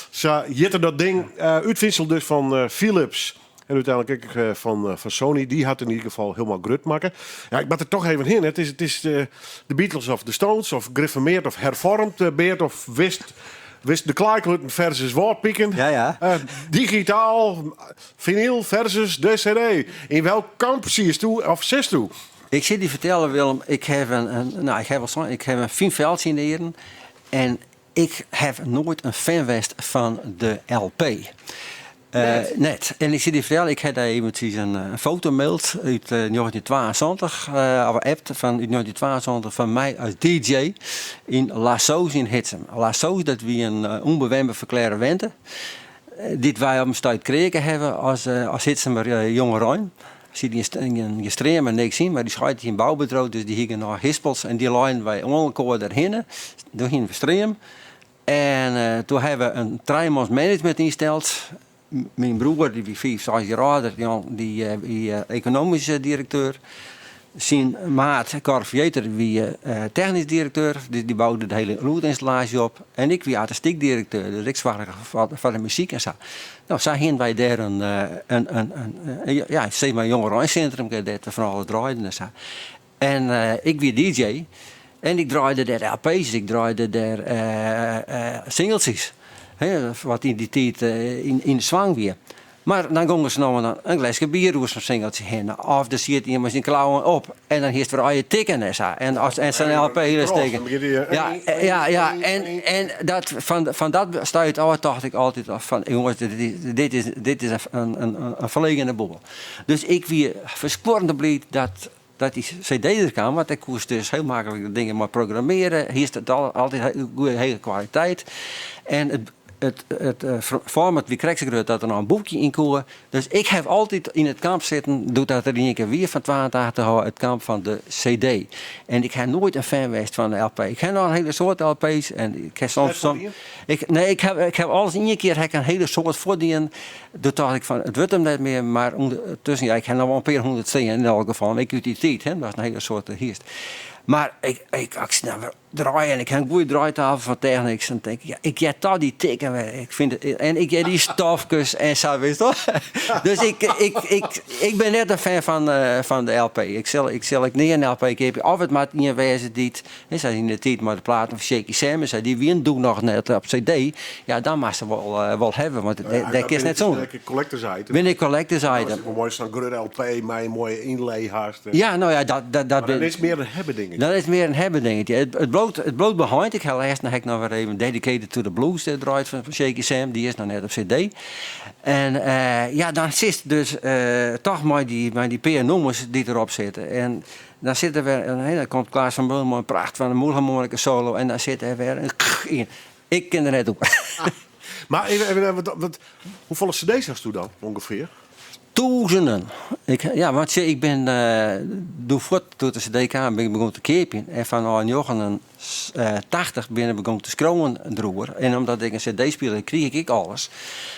Sa hjitte dat ding. Útfynsel dus fan Philips en úteinlik ek fan Sony. Dy hat yn ieder gefal hielendal grut makke. Ja, ik moat der toch even hinne. It is de Beatles of de Stones of grifformeard of herfoarmd Beart of wist, wist de Klaaikluten versus Wâldpiken. Ja, ja. Digitaal, vinyl versus de CD. Yn welk kamp sietsto of sitsto? Ik sil dy fertellen, Willem, ik haw in, no, ik haw al sein, ik haw in fyn feltsje yn de earen. En ik haw noait in fan west fan de LP. Net? Net. En ik sil dy fertellen, ik ha dêr eventsjes in foto maild út 1972, of appt fan út 1972 fan my as DJ yn La Soos yn Hitsum. La Soos, dat wie in ûnbewenber ferklearre wente, dy't wy op in stuit kreake hawwe as Hitsumer jongerein. Siet gjin stream en niks yn, mar dy heit hie in boubedriuw, dus dy hie genôch hispels en dy leinen wy oan elkoar derhinne. Doe hiene we stream. En doe hawwe we in trijemans management ynsteld. Myn broer, dy wie fiif, seis jier âlder, dy wie ekonomysk direkteur. Syn maat Cor Vieter wie technysk direkteur, dus dy boude de hiele lûdynstallaasje op. En ik wie artistyk direkteur, dus ik soarge foar de muzyk en sa. No, sa hiene wy dêr in, in, ja, sis mar jongereinsintrum dêr't we fan alles draaiden en sa. En ik wie DJ en ik draaide dêr LP's, ik draaide dêr singeltsjes, wat yn dy tiid yn de swang wie. Mar dan gongen se no en dan in gleske bier oer sa'n singeltsje hinne. Of der siet ien mei syn klauwen op en dan hiest wer allegear tikken en sa. En, as, en sa'n LP hiele stikken. Ja, ja, ja. En, en dat, fan dat stuit ôf tocht ik altyd fan jonges, dit is in ferlegene boel. Dus ik wie ferskuorrende bliid dat dat dy CD der kaam, want dêr koest dus hiel maklik de dingen mei programmearje, hiest it altyd goede hege kwaliteit. En it format wie krekt sa grut dat der noch in boekje yn koe. Dus ik haw altyd yn it kamp sitten, doe't dat der ien kear wie fan 82 ôf, it kamp fan de CD. En ik ha noait in fan west fan de LP. Ik ha noch in hiele soad LP's en ik ha soms, ik, nee, ik ha alles ien kear ha ik in hiele soad fuortdien. Doe tocht ik fan it wurdt him net mear, mar ûndertusken, ja, ik ha noch wol in pear hûndert stean yn elk gefal, ek út dy tiid, hè, datst in hiele soad hiest. Mar ik, ik, as ik dan wer draai en ik ha in goede draaitafel fan Technics, dan tink ik, ja, ik hear toch dy tikken wer. Ik fyn it, en ik hear dy stofkes en sa, witst wol. Dus ik, ik, ik, ik bin net in fan fan de LP. Ik sil ek nea in LP keapje, of it moat ien wêze dy't Hè, sa yn de tiid mei de platen fan Shaky Sam en sa, dy wienen doe noch net op CD. Ja, dan moatst se wol, eh, wol hawwe, want dêr kinst net sûnder. Binne collectors item. Binne collectors item. Dat is wol moai, sa'n grutte LP mei in moaie inlay hast. Ja, no ja, dat... Dat, dat is mear in hebbedingetje. Dat is mear in hebbedingetje. It bliuwt beheind. Ik ha lêsten ha ik noch wer even Dedicated to the Blues draaid fan Shaky Sam. Dy is noch net op CD. En ja, dan sitst dus toch mei dy pear nûmers dy't derop sitte. En Dan sit der wer, en dan komt Klaas van Beul mei in pracht fan in mûlharmoanika solo en dan sit der wer in yn. Ik kin der net oer. Mar even, even wat, hoefolle cd's hasto dan ûngefear? Tûzenen. Ik, ja, want sjoch, ik bin doe fuort doe't de cd kaam, bin ik begûn te keapjen. En fanôf 89 bin ik begûn te skriuwen deroer. En omdat ik in cd-spiler krige ik ek alles.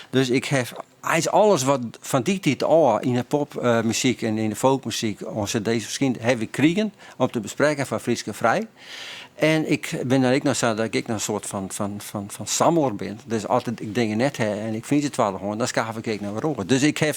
Dus ik haw Eins alles wat fan dy tiid ôf yn de popmuzyk en yn de folkmuzyk oan cd's ferskynd, haw ik krigen om te besprekken foar Frysk en Frij. En ik bin dan ek noch sa dat ik ek noch in soart fan samler bin. Dus as ik dingen net ha en ik fyn se twaddehân, dan skaf ik ek noch wer oar. Dus ik haw,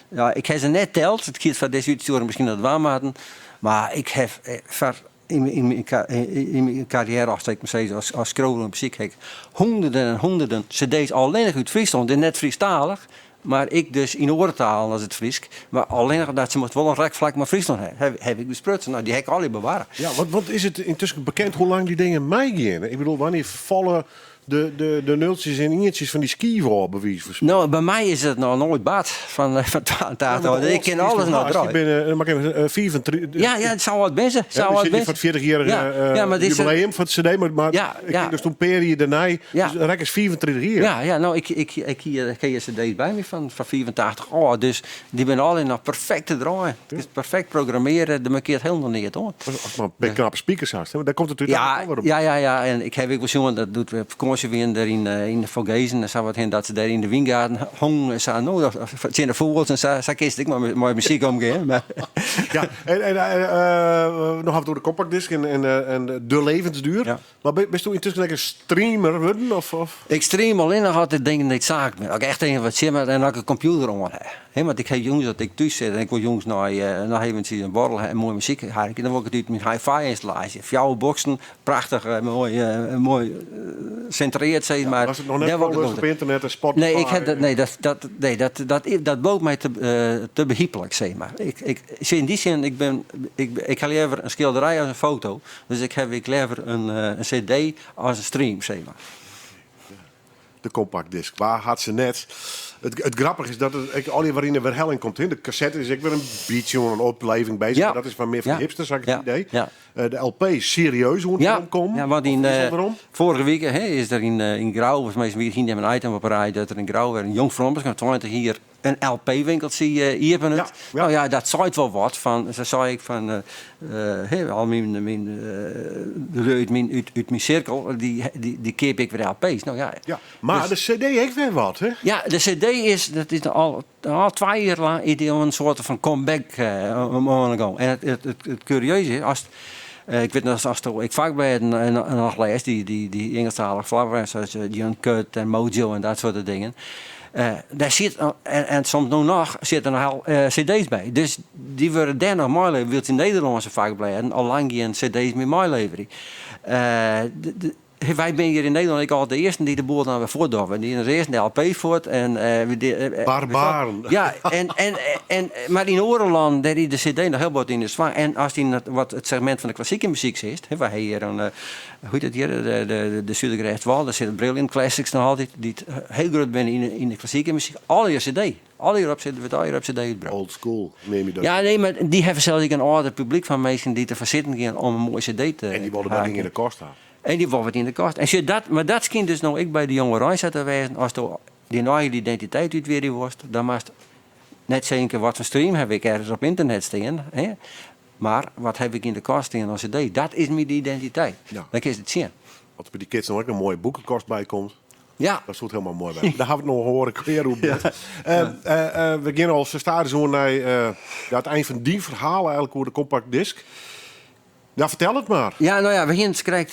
ja, ik haw se net teld, it giet foar dizze útstjoering miskien noch dwaan moatten, mar ik haw foar yn myn karriêre, as ik mar sizze, as skriuwer oer muzyk, ha ik hûnderten en hûnderten cd's allinnich út Fryslân, dus net Frysktalich, mar ek dus yn oare talen as it Frysk, mar allinnich dat se moast wol in rekflak mei Fryslân ha, haw ik besprutsen. No, dy ha ik allegear bewarre. Ja, want is it yntusken bekend hoe lang dy dingen meigeane? Ik bedoel, wannear ferfalle de, de, de nultsjes en ientsjes fan dy skiif ôf, by wize fan No, by my is it noch noait bard fan 82 ôf. Ik kin alles noch draaie. Dy binne, mar even, 35. Ja, ja, sa âld binne se. Sa âld binne se. Foar it 40-jierrige ja, ja, maar jubileum fan it CD, mar ik tink datst in pear jier dêrnei, dus rekkest 35 jier. Ja, ja, no, ik hie ik hie CD's by my fan 85 ôf, dus dy binne allegear noch perfekt te draaien. It is perfekt programmearre, der mankeart hielendal neat oan. As mar in pear knappe speakers hast, hè, dêr komt it úteinlik wol wer op. Ja, ja, ja, en ik haw ek wol sjoen dat doe't we op fakânsje wienen dêr yn yn de Vogezen en sa wat hin, dat se dêr yn de wyngaarden hongen en sa. No, tsjin de fûgels en sa, sa kinst ek mei muzyk omgean. Mar Ja, en, en noch even oer de kompaktdisk en, en, en de levensduur. Ja. Mar bisto yntusken ek in streamer wurden? Of, of? Ik stream allinnich as ik dingen needsaaklik binne. As ik echt even wat sjen moat en as ik in kompjûter oan ha. Hè, want ik ha jûns as ik thús sit en ik wol jûns nei noch eventsjes in borrel ha en moaie muzyk harkje, dan wol ik it út myn hi-fi ynstallaasje. Fjouwer boksen, prachtich, moai, moai sintreard sis mar. Hast it noch net folge op ynternet en Spotify? Nee, ik ha dat, nee, dat, dat, nee, dat, dat, dat bliuwt my te, te behyplik sis mar. Ik, ik, yn dy sin, ik bin, ik, ik ha leaver in skilderij as in foto. Dus ik haw ek leaver in CD as in stream, sis mar. De kompaktdisk, wa hat se net? It grappige is dat it ek allegear wer yn de werhelling komt. De kassette is ek wer in bytsje oan in opleving bezich, mar dat is foar mear foar de hipsters, ha ik it idee. De LP is serieus oan it weromkommen. Ja, want yn foarige wike is der yn Grou, of minsken hiene in item op 'e radio, dat der yn Grou wer in jong frommeske fan 20 jier in LP-winkeltsje iepenet. Ja, ja. No ja, dat seit wol wat. Fan, sa sei ik fan uh, al myn, myn de lju út myn, út, út myn sirkel, dy, dy, dy keapje ek wer LP's. No ja. Ja, mar dus, de CD ek wer wat, hè? Ja, de CD is, dat is al, al twa jier lang is dy in soarte fan comeback uh, oan de gong. En it, it, it, it kurieuze is, ast, uh, ik wit noch, ast ek fakblêden noch lêst, dy, dy, dy Ingelsktalige fakblêden, sa as Uncut en Mojo en dat soarte dingen. Dêr sit, en soms no noch, sitte der noch cd's by. Dus dy wurde dêr noch meilevere, wylst de Nederlânske fakblêden al lang gjin cd's mear meileverje. Wy binne hjir yn Nederlân ek altyd de earsten dy't de boel dan wer fuortdogge. Dy as earsten de LP fuort. En, Barbaren. Ja, en, en, en, mar yn oare lannen, dêr is de cd noch hiel bot yn de swang. En ast yn wat it segmint fan de klassike muzyk sitst, wy ha hjir in Hoe hjit it hjir? De, de Sudergrêftwâl, dêr sitte Brilliant Classics noch altyd, dy't hiel grut binne yn de klassike muzyk. Allegear CD. Allegear op CD, wurdt allegear op CD útbrocht. Old school, neam je dat. Ja, nee, mar dy hawwe sels ek in âlder publyk fan minsken dy't derfoar sitten gean om in moaie CD te En dy wolle dat ding yn de kast ha. En dy wolle it yn de kast. En sjoch, dat, mar dat skynt dus no ek by de jongerein sa te wêzen, asto dyn eigen identiteit útwurkje wolst, dan moatst net sizze wat foar stream haw ik ergens op ynternet stean, hè. Mar wat haw ik yn de kast stean as CD? Dat is myn identiteit. Ja. Dan kinst it sjen. As der by dy kids no ek in moaie boekekast by komt. Ja. Dat soe it hielendal moai wêze. Dêr ha we it noch oare kear oer. Ja. We gean al sa stadichoan nei ja, it ein fan dyn ferhaal eigentlik oer de compact disc. Ja, fertel it mar. Ja, no ja, we hienen it krekt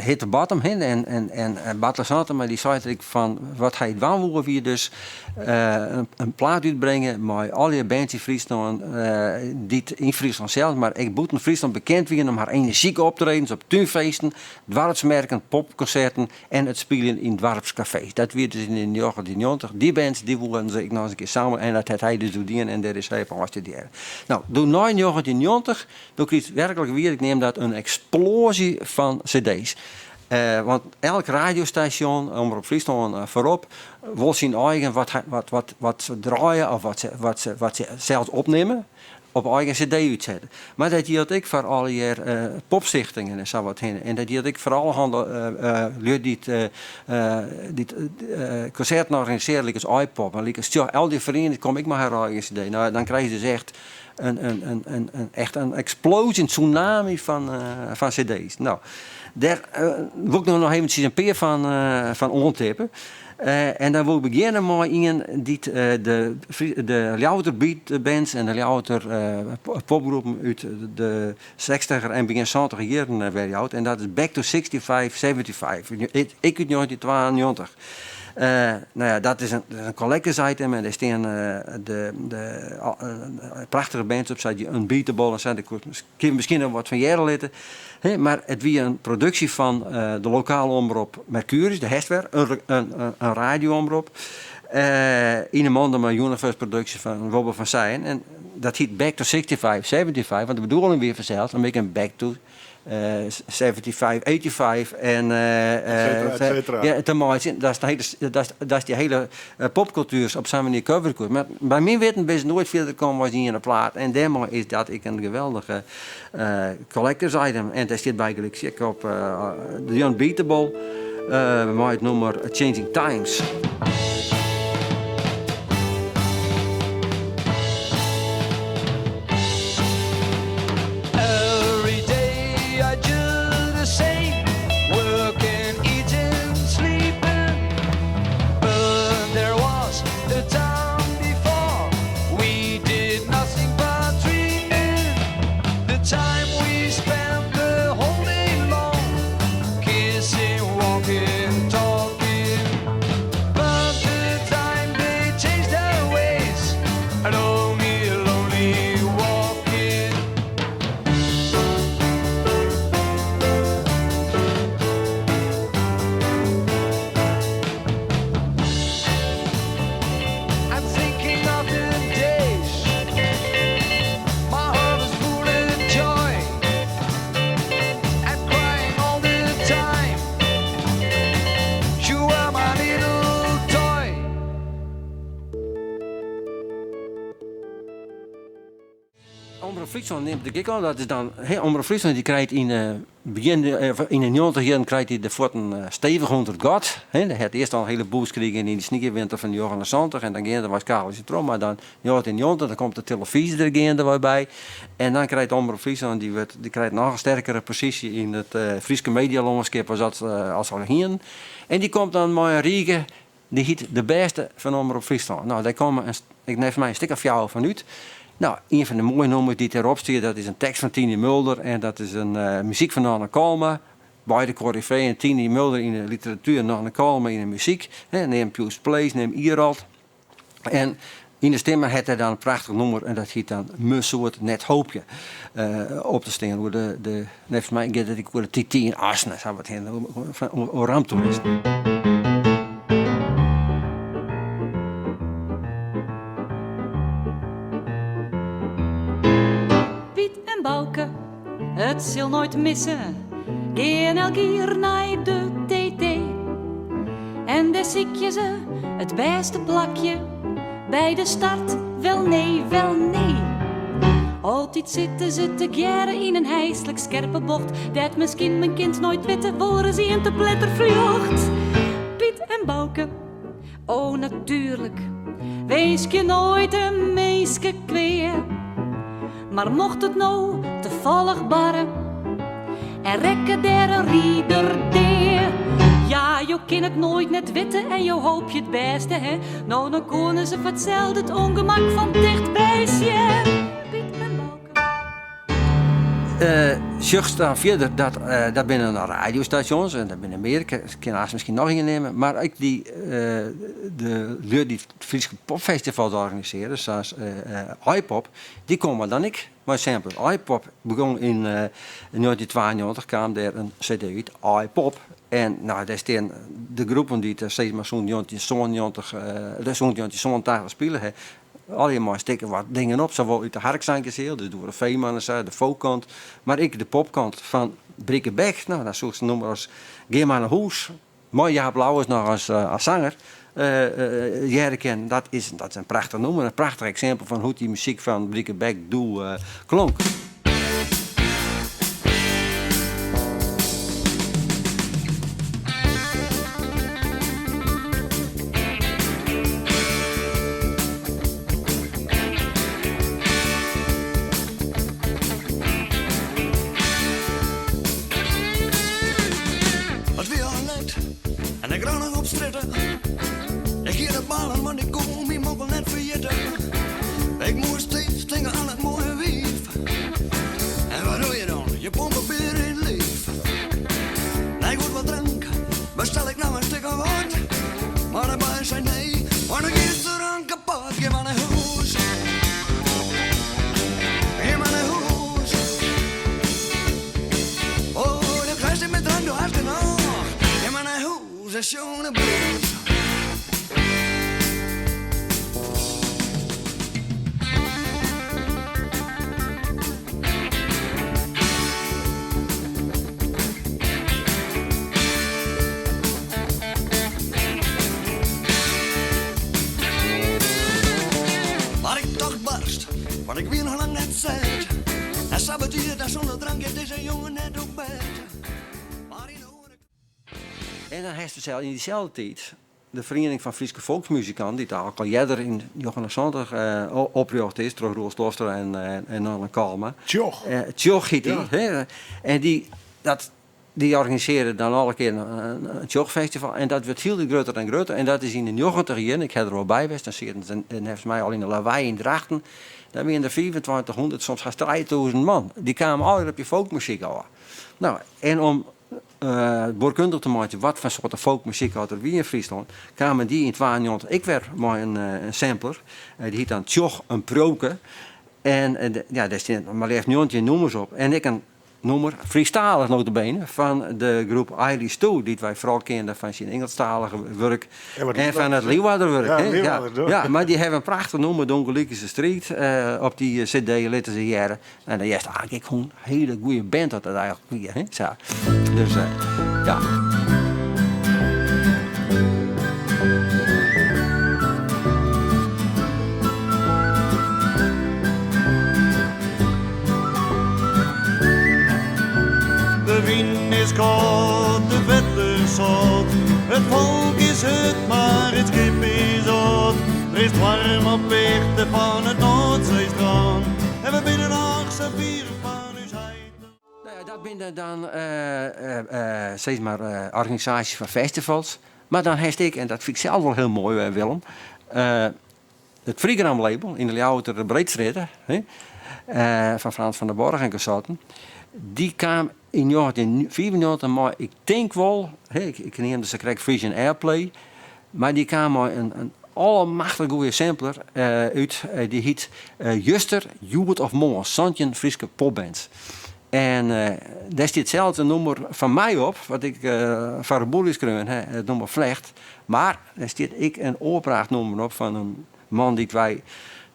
Hit the Bottom hin en, en, en Bartle Santema dy sei ek fan wat hy dwaan woe wie dus in plaat útbringe mei allegear bands yn Fryslân dy't yn Fryslân sels, mar ek bûten Fryslân bekend wiene om har enerzjike optredens op túnfeesten, doarpsmerken, popkonserten en it spyljen yn doarpskafees. Dat wie dus yn de 1990. Dy bands dy woenen se ek noch ris in kear samle en dat hat hy dus doe dien en dêr is hy op ôfstudearre. No, doe nei 1990, doe krigest werklik wier, ik neam dat in eksploazje fan cd's. Want elk radiostasjon, Omrop Fryslân foarop, wol syn eigen wat, wat, wat, wat se draaie of wat se, wat se, wat se sels opnimme, op eigen cd útsette. Mar dat jildt ek foar allegear popstichtingen en sa wat hinne. En dat jildt ek foar allerhande lju dy't dy't konserten organisearje, lykas Aaipop en lykas tsjoch, al dy ferienings komme ek mei har eigen cd. No, dan krijst dus echt in, in, in, in, echt in eksploazje, in tsunami fan, fan cd's. No, dêr wol ik no noch eventsjes in pear fan, fan oantippe. En dan wol ik begjinne mei ien dy't de, de Ljouwerter beatbands en de Ljouwerter popgroepen út de sechstiger en begjin santiger jierren werjout. En dat is Back to 65, 75. Ek út 1992. No ja, dat is in collectors item en dêr stean de, de prachtige bands op, sa Unbeatable en sa. Dêr kinne we miskien noch wat fan hearre litte. Mar it wie in produksje fan de lokale omrop Mercurius, de hast wer, in radio-omrop. Yn 'e mande mei Universe Productions fan Wobbe van Seijen. En dat hiet Back to 65, 75, want de bedoeling wie fansels om ek in Back to. 75, 85 en Et cetera, et cetera. Ja, te meitsjen. Dat is de hele, dat is, dat is dy hiele popkultuer op sa'n manier cover koe. Mar by myn witten binne se noait fierder kommen as dy iene plaat. En dêrmei is dat ek in geweldige collectors item. En dêr stiet bygelyks ek op The Unbeatable mei it nûmer Changing Times. Every day I do the same, working, eating, sleeping. But there was a time before we did nothing but dreaming. The time we spent the whole day long, kissing, walking, talking. But the time they changed their ways, and only lonely walking. I'm thinking of the days. My heart is full of joy. I'm crying all the time. You are my little toy. Omrop Fryslân nimt de gik oan. Dat is dan, hè, Omrop Fryslân dy krijt yn begjin yn de njoggentich jierren krijt hy de fuotten stevich ûnder it gat. Hè, hy hat earst al in hele boost krigen yn de sniewinter fan njoggenensantich en dan geandewei skale se troch. Mar dan 1990, dan komt de telefyzje der geandewei by. En dan krijt Omrop Fryslân, dy wurdt, dy krijt noch in sterkere posysje yn it Fryske medialânskip as dat as se al hienen. En dy komt dan mei in rige, dy hyt De Bêste fan Omrop Fryslân. No, dêr komme in, ik neffens my in stik of fjouwer fan út. No, ien fan de moaie nûmers dy't dêrop stiet, dat is in tekst fan Tiny Mulder en dat is in muzyk fan Nanne Kalma. Beide koryfeeën, Tiny Mulder yn de literatuer, Nanne Kalma yn de muzyk. Neam Pius Place, neam Irolt. En yn de stimme hat er dan in prachtich nûmer en dat hyt dan Me soe 't net hoopje op te stean oer de, neffens my giet it ek oer de TT yn Assen en sa wat hinne, oer ramptoeristen. Piet en Bouke, it sil noait misse, gean elk jier nei de TT. En dêr sykje se it bêste plakje by de start, wel nee, wel nee. Altyd sitte se tegearre yn in heislik skerpe bocht, dêr't miskien men kin 't noait witte, wolris ien te pletter fljocht. Piet en Bouke, oh natuerlik, winskje noait in minske kwea. Mar mocht it no tafallich barre en rekke dêr in rider dea. Ja, jo kinne it noait net witte en jo hoopje it bêste, hè. No, dan koene se foar itselde it ûngemak fan tichtby sjen. Piet en Bouke. Sjochst dan fierder, dat binne dan radiostasjons en dat binne mear, ik kin aanst miskien noch ien neame, mar ek dy de lju dy't Fryske popfestivals organisearje, sa as Aaipop, dy komme dan ek mei samples. Aaipop begûn yn 1992, kaam dêr in CD út, Aaipop. En no, dêr stean de groepen dy't sis mar sûnt 1997, sûnt 1987 spile ha, allegear mei stikken wat dingen op, sawol út de harksankjeseal, dus Dora Veeman en sa, de folkkant, mar ek de popkant fan Bricke Back. No, dan soest in nûmer as Gean mar nei hûs, mei Jaap Louwes noch as sanger, hearre kinnen. Dat is in prachtich nûmer, in prachtich eksimpel fan hoe't dy muzyk fan Bricke Back doe klonk. It wie al let en ik rûn noch op strjitte. Ik hie de ballen, want ik koe myn mokkel net ferjitte. Ik moast steeds tinke oan it moaie wiif. En wat doe je dan? Je pompt bier yn it liif. Nei goed wat drank bestel ik noch in stik of wat. Mar de baas sei nee, want dan giest deroan kapot. Gean mar nei hûs. Gean mar nei hûs. Oh, do krijst net mear drank, do hast genôch. Gean mar nei hûs en sjong de blues. Want ik wie noch lang net set. En sa betiid en sûnder drank giet dizze jonge net op bêd. Mar yn de oare. En dan hast dus yn dyselde tiid de Feriening fan Fryske Folksmuzikanten, dy't al earder yn 79 oprjochte is troch Roel Slofstra en en Nanne Kalma. Tsjoch. Tsjoch hiet dy. En dy, dat, dy organisearje dan alle kearen in Tsjochfestival en dat wurdt hieltyd grutter en grutter. En dat is yn de njoggentich jierren, ik ha der wol by west, dan sieten se neffens my al yn de Lawei yn Drachten. Dan wiene der 2500, soms hast 3000 man. Dy kamen allegear op dy folkmuzyk ôf. No, en om buorkundich te meitsjen wat foar soarte folkmuzyk oft der wie yn Fryslân, kamen dy yn 92 ek wer mei in sampler. Dy hiet dan Tsjoch in Priuwke. En ja, dêr stean mar leafst 19 nûmers op. En ek in nûmer, Frysktalich nota bene, fan de groep Eilis Toe, dy't wy fral kende fan syn Ingelsktalige wurk en fan it Liwwadderwurk. Ja, ja, mar dy hawwe in prachtich nûmer, De Ûngelikkichste Striid, op dy CD litte se hearre. En dan hearst eigentlik ek hoe'n hiele goede band dat dat eigentlik wie. Hè? Sa. Dus ja. De wyn is kâld, de wetter sâlt. It folk is hurd, mar it skip is âld. Der is stoarm op hichte fan it Noardseestrân. En we binne noch sa fier fan ús heit. No ja, dat binne dan sis mar organisaasjes fan festivals. Mar dan hast ek, en dat fyn ik sels wol hiel moai, Willem, it Freegram label yn de Ljouwerter Breedstrjitte, fan Frans van der Borg en konsorten, dy kaam yn 1995 mei, ik tink wol, ik neamde sakrekt Frisian Airplay, mar dy kaam mei in almachtich goede sampler út, dy hiet Juster, Hjoed of Moarn, 17 Fryske popbands. En dêr stiet sels in nûmer fan my op, wat ik foar Reboelje skreaun ha, it nûmer Flecht. Mar dêr stiet ek in oar prachtnûmer op fan in man dy't wy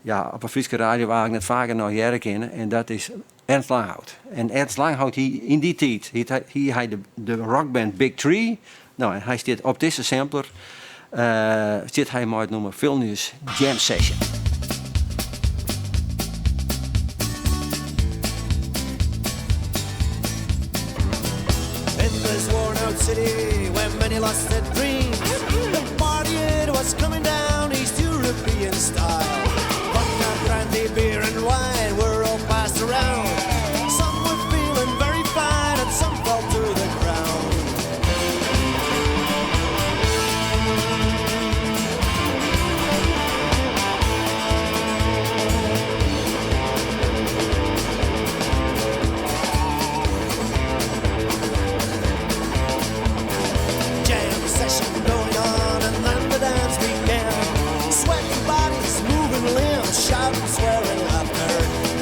ja, op 'e Fryske radio eigentlik net faker noch hearre kinne, en dat is Ernst Langhout. En Ernst Langhout hie yn dy tiid hie hy de rockband Big Tree. No, en hy stiet op dizze sampler stiet hy mei it nûmer Vilnius Jam Session. In this worn out city where many lost their dreams, the party it was coming down East European style. Vodka, brandy, beer and wine were all passed around. Some were feeling very fine and some fell to the ground. Jam session going on and then the dance began. Sweaty bodies, moving limbs, shouting, swearing, laughter.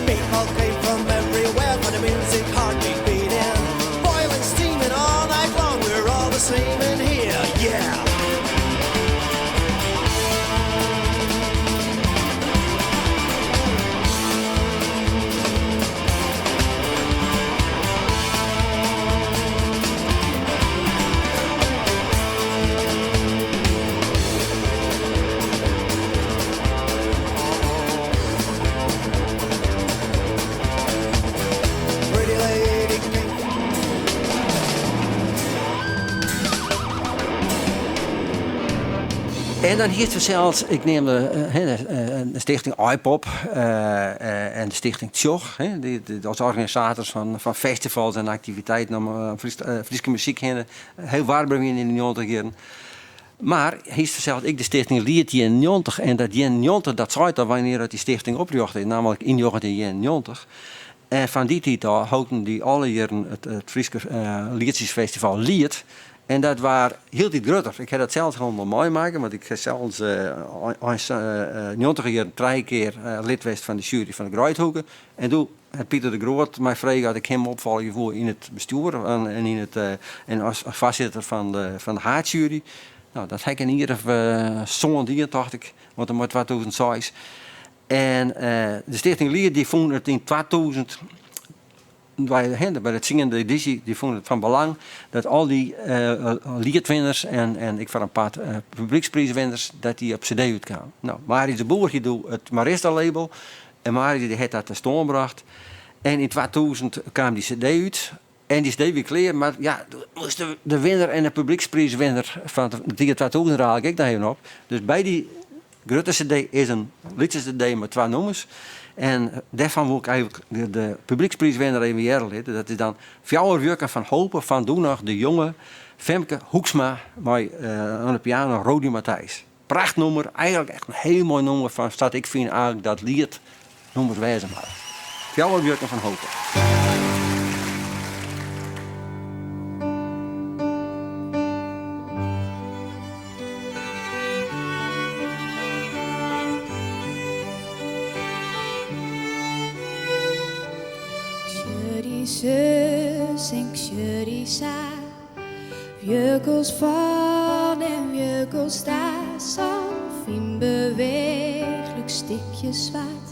People came from everywhere for the music heartbeat beating. Boiling, steaming all night long, we're all the same in here, yeah. Pretty lady came En dan hiest fansels, ik neamde de stichting Aaipop en de stichting Tsjoch, dy't as organisators fan festivals en aktiviteiten om Fryske muzyk hinne hiel warber wiene yn de njoggentich jierren. Mar hiest fansels ek de stichting Liet 91 en dat 91 dat seit al wannear dat dy stichting oprjochte is, nammentlik yn 1991. En fan dy tiid ôf holden dy alle jierren it Fryske lietsjesfestival Liet. En dat waard hieltyd grutter. Ik ha dat sels hielendal meimakke, want ik ha sels ein njoggentiger jierren trije kear lid west fan de sjuery fan de Greidhoeke. En doe hat Pieter de Groot my frege oft ik him opfolgje woe yn it bestjoer en yn it en as foarsitter fan de fan de haadsjuery. No, dat ha ik in jier of sân dien, tocht ik, oant en mei 2006. En de Stichting Liet dy fûn it yn 2000 by de tsiende edysje, dy fûn it fan belang dat al dy lietwinners en ek foar in part publykspriiswinners, dat dy op CD útkamen. No, Marius de Boer hie doe it Marista label. En Marius dy hat dat ta stân brocht. En yn 2000 kaam dy cd út. En dy cd wie klear, mar ja, doe moast de winner en de publykspriiswinner fan it jier 2000 der eigentlik ek noch even op. Dus by dy grutte cd is in lytse cd mei twa nûmers. En dêrfan woe ik eigentlik de publykspriiswinner even hearre litte. Dat is dan Fjouwer Wjukken fan Hope fan doe noch de jonge Femke Hoeksma mei oan de piano Rody Matthijs. Prachtnûmer, eigentlik echt in hiel moai nûmer fan sa't ik fyn eigentlik dat lietnûmers wêze moatte. Fjouwer Wjukken fan Hope. 'K Sjoch dy sus en 'k sjoch dy sa. Wjukkels fan en wjukkels ta, sa'n fyn beweechlik stikje swart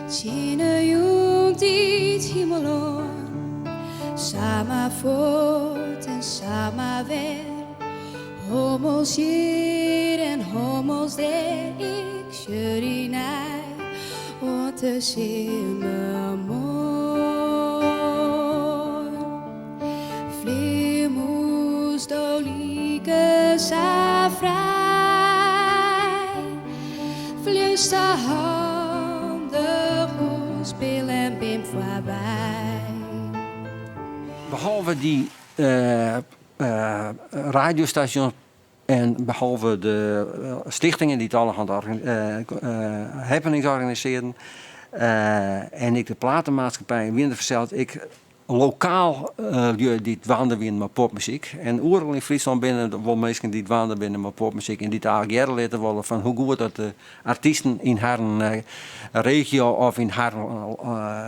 tsjin 'e jûntiidshimel oan. Samar fuort en samar wer, hommels hjir en hommels dêr, ik sjoch dy nei oant de simmermoarn. Flearmûs, do likest sa frij, Fleachst sa handich oer spil en beam foarby. Behalve dy radiostasjons en behalve de stichtingen dy't allerhande happenings organisearren en ek de platemaatskippijen wiene der fansels ek lokaal lju dy't dwaande wiene mei popmuzyk. En oeral yn Fryslân binne der wol minsken dy't dwaande binne mei popmuzyk en dy't eigentlik hearre litte wolle fan hoe goed dat de artysten yn harren regio of yn harren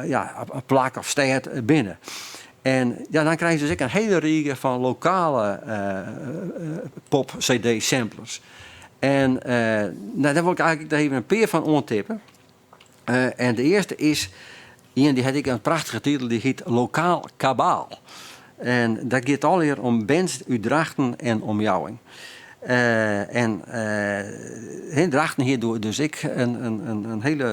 ja, plak of stêd binne. En ja, dan krijst dus ek in hiele rige fan lokale pop-cd-samplers. En nou, dêr wol ik eigentlik even in pear fan oantippe. En de earste is ien dy hat ek in prachtige titel, dy hyt Lokaal Kabaal. En dat giet allegear om bands út Drachten en omjouwing. En Drachten hie doe dus ek in hiele,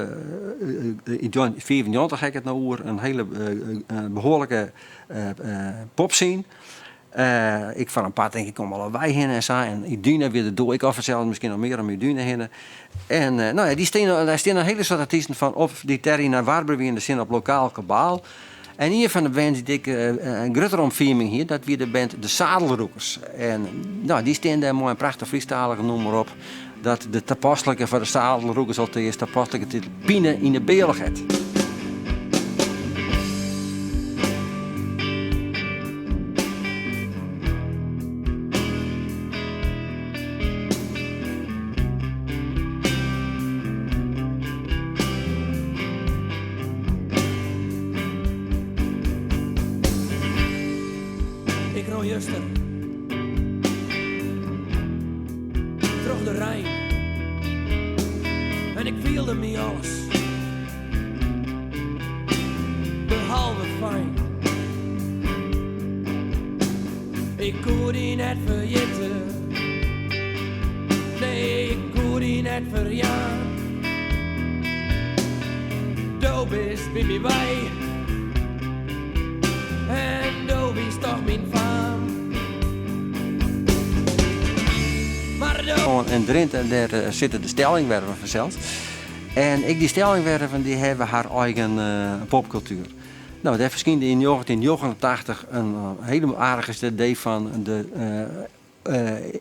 yn 95 ha ik it no oer, in hiele behoarlike popscene. Ek foar in part tink ik om alle wei hinne en sa. En Iduna wie der doe ek al fansels, miskien noch mear om Iduna hinne. En no ja, dy steane, dêr steane in hiele soad artysten fan op dy't dêryn warber wiene, stean op Lokaal Kabaal. En ien fan de bands dy't ek in gruttere omfieming hie, dat wie de band De Zadelroekers. En no, dy stean dêr mei in prachtich Frysktalige nûmer op, dat de tapaslike foar de Zadelroekers alteast tapaslike titel Pine yn 'e Bealch hat. Ik rûn juster troch de rein en ik fielde my alles behalve fijn. Ik koe dy net ferjitte, nee, ik koe dy net ferjaan. Do bist by my wei en do wiest toch myn faam. Mar do. En Drinte, dêr eh, sitte de Stellingwerven fansels. En ek dy Stellingwerven dy hawwe har eigen eh, popkultuer. No, dêr ferskynde yn 1989 in hiele aardige cd fan de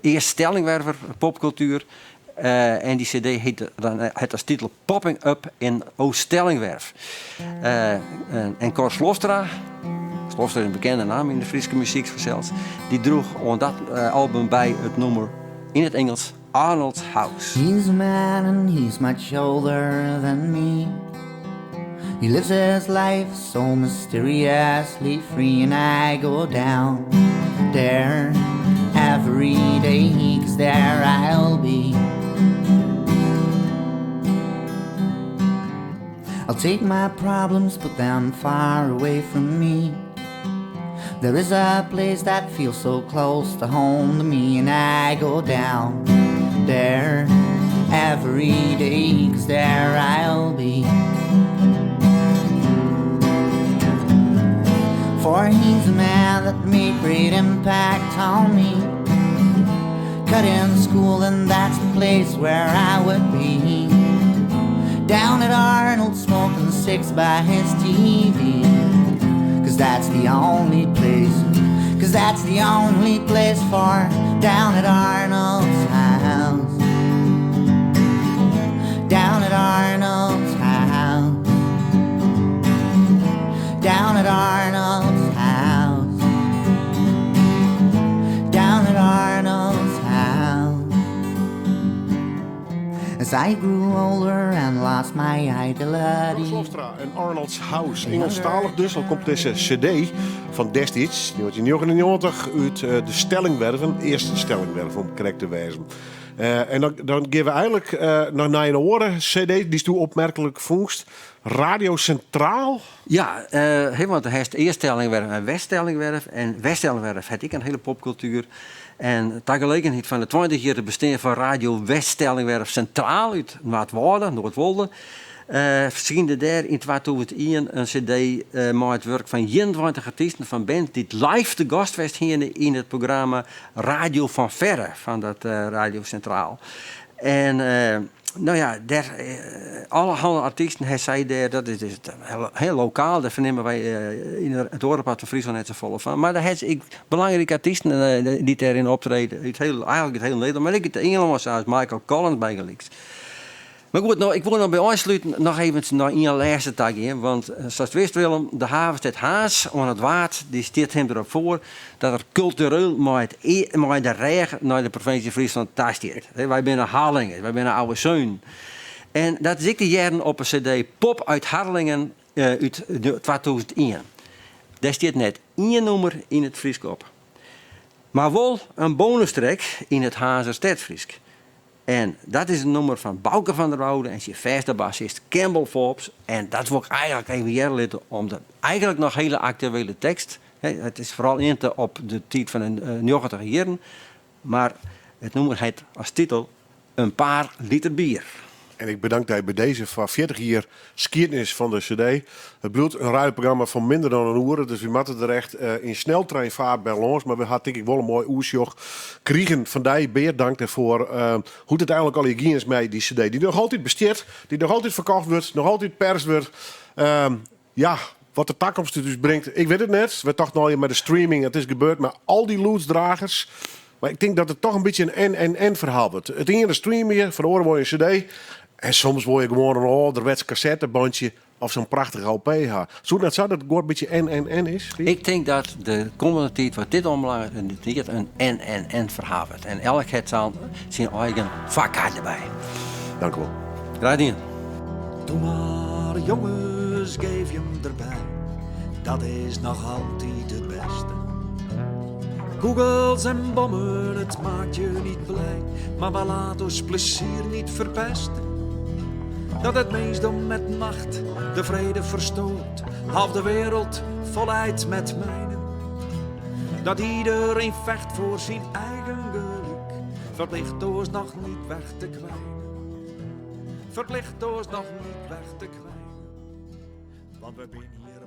Eaststellingwerver popkultuer. En dy cd heet dan hat as titel Popping Up in Ooststellingwerf. En Cor Slofstra, Slofstra is in bekende namme yn de Fryske muzyk fansels, dy droech oan dat album by it nûmer yn it Ingelsk Arnold's House. He's a man and he's much older than me. He lives his life so mysteriously free and I go down there every day 'cause there I'll be. I'll take my problems, put them far away from me. There is a place that feels so close to home to me and I go down there every day 'cause there I'll be. that made great impact on me. Cut in school, and that's the place where I would be. Down at Arnold, smoking six by his TV. Cause that's the only place, cause that's the only place for down at Arnold's house. Down at Arnold's house. Down at Arnold's house. Down at Arnold's house. As I grew older and lost my Rob identity. Slofstra en Arnold's House. Ingelstalich dus, al komt dizze cd fan destiids, 1999, út eh, de Stellingwerven. East-Stellingwerf, om krekt te wêzen. Eh, en dan, dan gean we eigentlik eh, noch nei in oare cd, dy'tsto opmerklik fûnst. Radio Centraal. Ja, uh, want hast East-Stellingwerf en West-Stellingwerf. En West-Stellingwerf hat ek in hiele popkultuer. En ta gelegenheid fan de 20 jier bestean fan Radio West-Stellingwerf Centraal út Noardwâlde, Noordwolde, ferskynde dêr yn 2001 in cd uh, mei it wurk fan 21 artysten fan bands dy't live te gast west hiene yn it programma Radio van Verre fan dat Radio Centraal. En no ja, dêr, allerhande artysten ha sy dêr, dat is dus hiel, hiel lokaal, dêr fernimme wy yn it oare part fan Fryslân net safolle fan. Mar dêr ha se ek belangrike artysten dy't dêryn optrede, út hiel, eigentlik út hiel Nederlân, mar ek út Ingelân, sa as Michael Collins bygelyks. Mar goed, no, ik wol no by ôfsluten noch even nei ien lêste ta gean, want sa'tst witst Willem, de havenstêd Harns oan it Waad, dy stiet him derop foar dat er kultureel mei it e mei de rêch nei de provinsje Fryslân ta stiet. Wy binne Harlingers, wy binne oude seunen. En dat is ek te hearren op 'e cd Pop uit Harlingen út 2001. Dêr stiet net ien nûmer yn it Frysk op. Mar wol in bonustrack yn it Harnzer Stedfrysk. En dat is in nûmer fan Bauke van der Woude en syn fêste bassist Campbell Forbes. En dat wol ik eigentlik even hearre litte om de eigentlik noch hiele aktuele tekst. It is foaral inte op de tiid fan de njoggentiger jierren, mar it nûmer hat as titel In paar liter bier. En ik bedank dy by dizze foar 40 jier skiednis fan de cd. It bliuwt in radioprogramma fan minder dan in oere, dus wy moatte der echt yn sneltreinfaart by lâns. Mar we ha tink ik wol in moai oersjoch krigen fan dy. Beart, dank dêrfoar. Hoe't it eigenlik allegear gien is mei dy cd, dy't noch altyd bestiet, dy't noch altyd ferkocht wurdt, noch altyd perst wurdt. Ja, wat de takomst ús bringt, ik wit it net. We tochten al mei de streaming, it is gebeurd mei al dy lûdsdragers. Mar ik tink dat it toch in bytsje in en-en-en ferhaal wurdt. It iene streame je, fan de oare wol je in cd. En soms wol je gewoan in âlderwetsk kassettebandje of sa'n prachtige LP ha. Soe it net sa dat it gewoan in bytsje en-en-en is? Ik tink dat de kommende tiid wat dit oanbelanget in en-en-en ferhaal wurdt. En elk hat syn eigen foarkar derby. Dank u wol. Graach dien. Doe mar jonges, geef je 'm derby. Dat is noch altyd it bêste. Kûgels en bommen, it maakt je niet blij. Mar we laat ons plezier niet verpesten. Dat het mensdom met macht de vrede verstoort. Half de wereld voluit met mijnen. Dat iedereen vecht voor zijn eigen geluk. Verplicht ons nog niet weg te kwijnen. Verplicht ons nog niet weg te kwijnen. Want we zijn hier.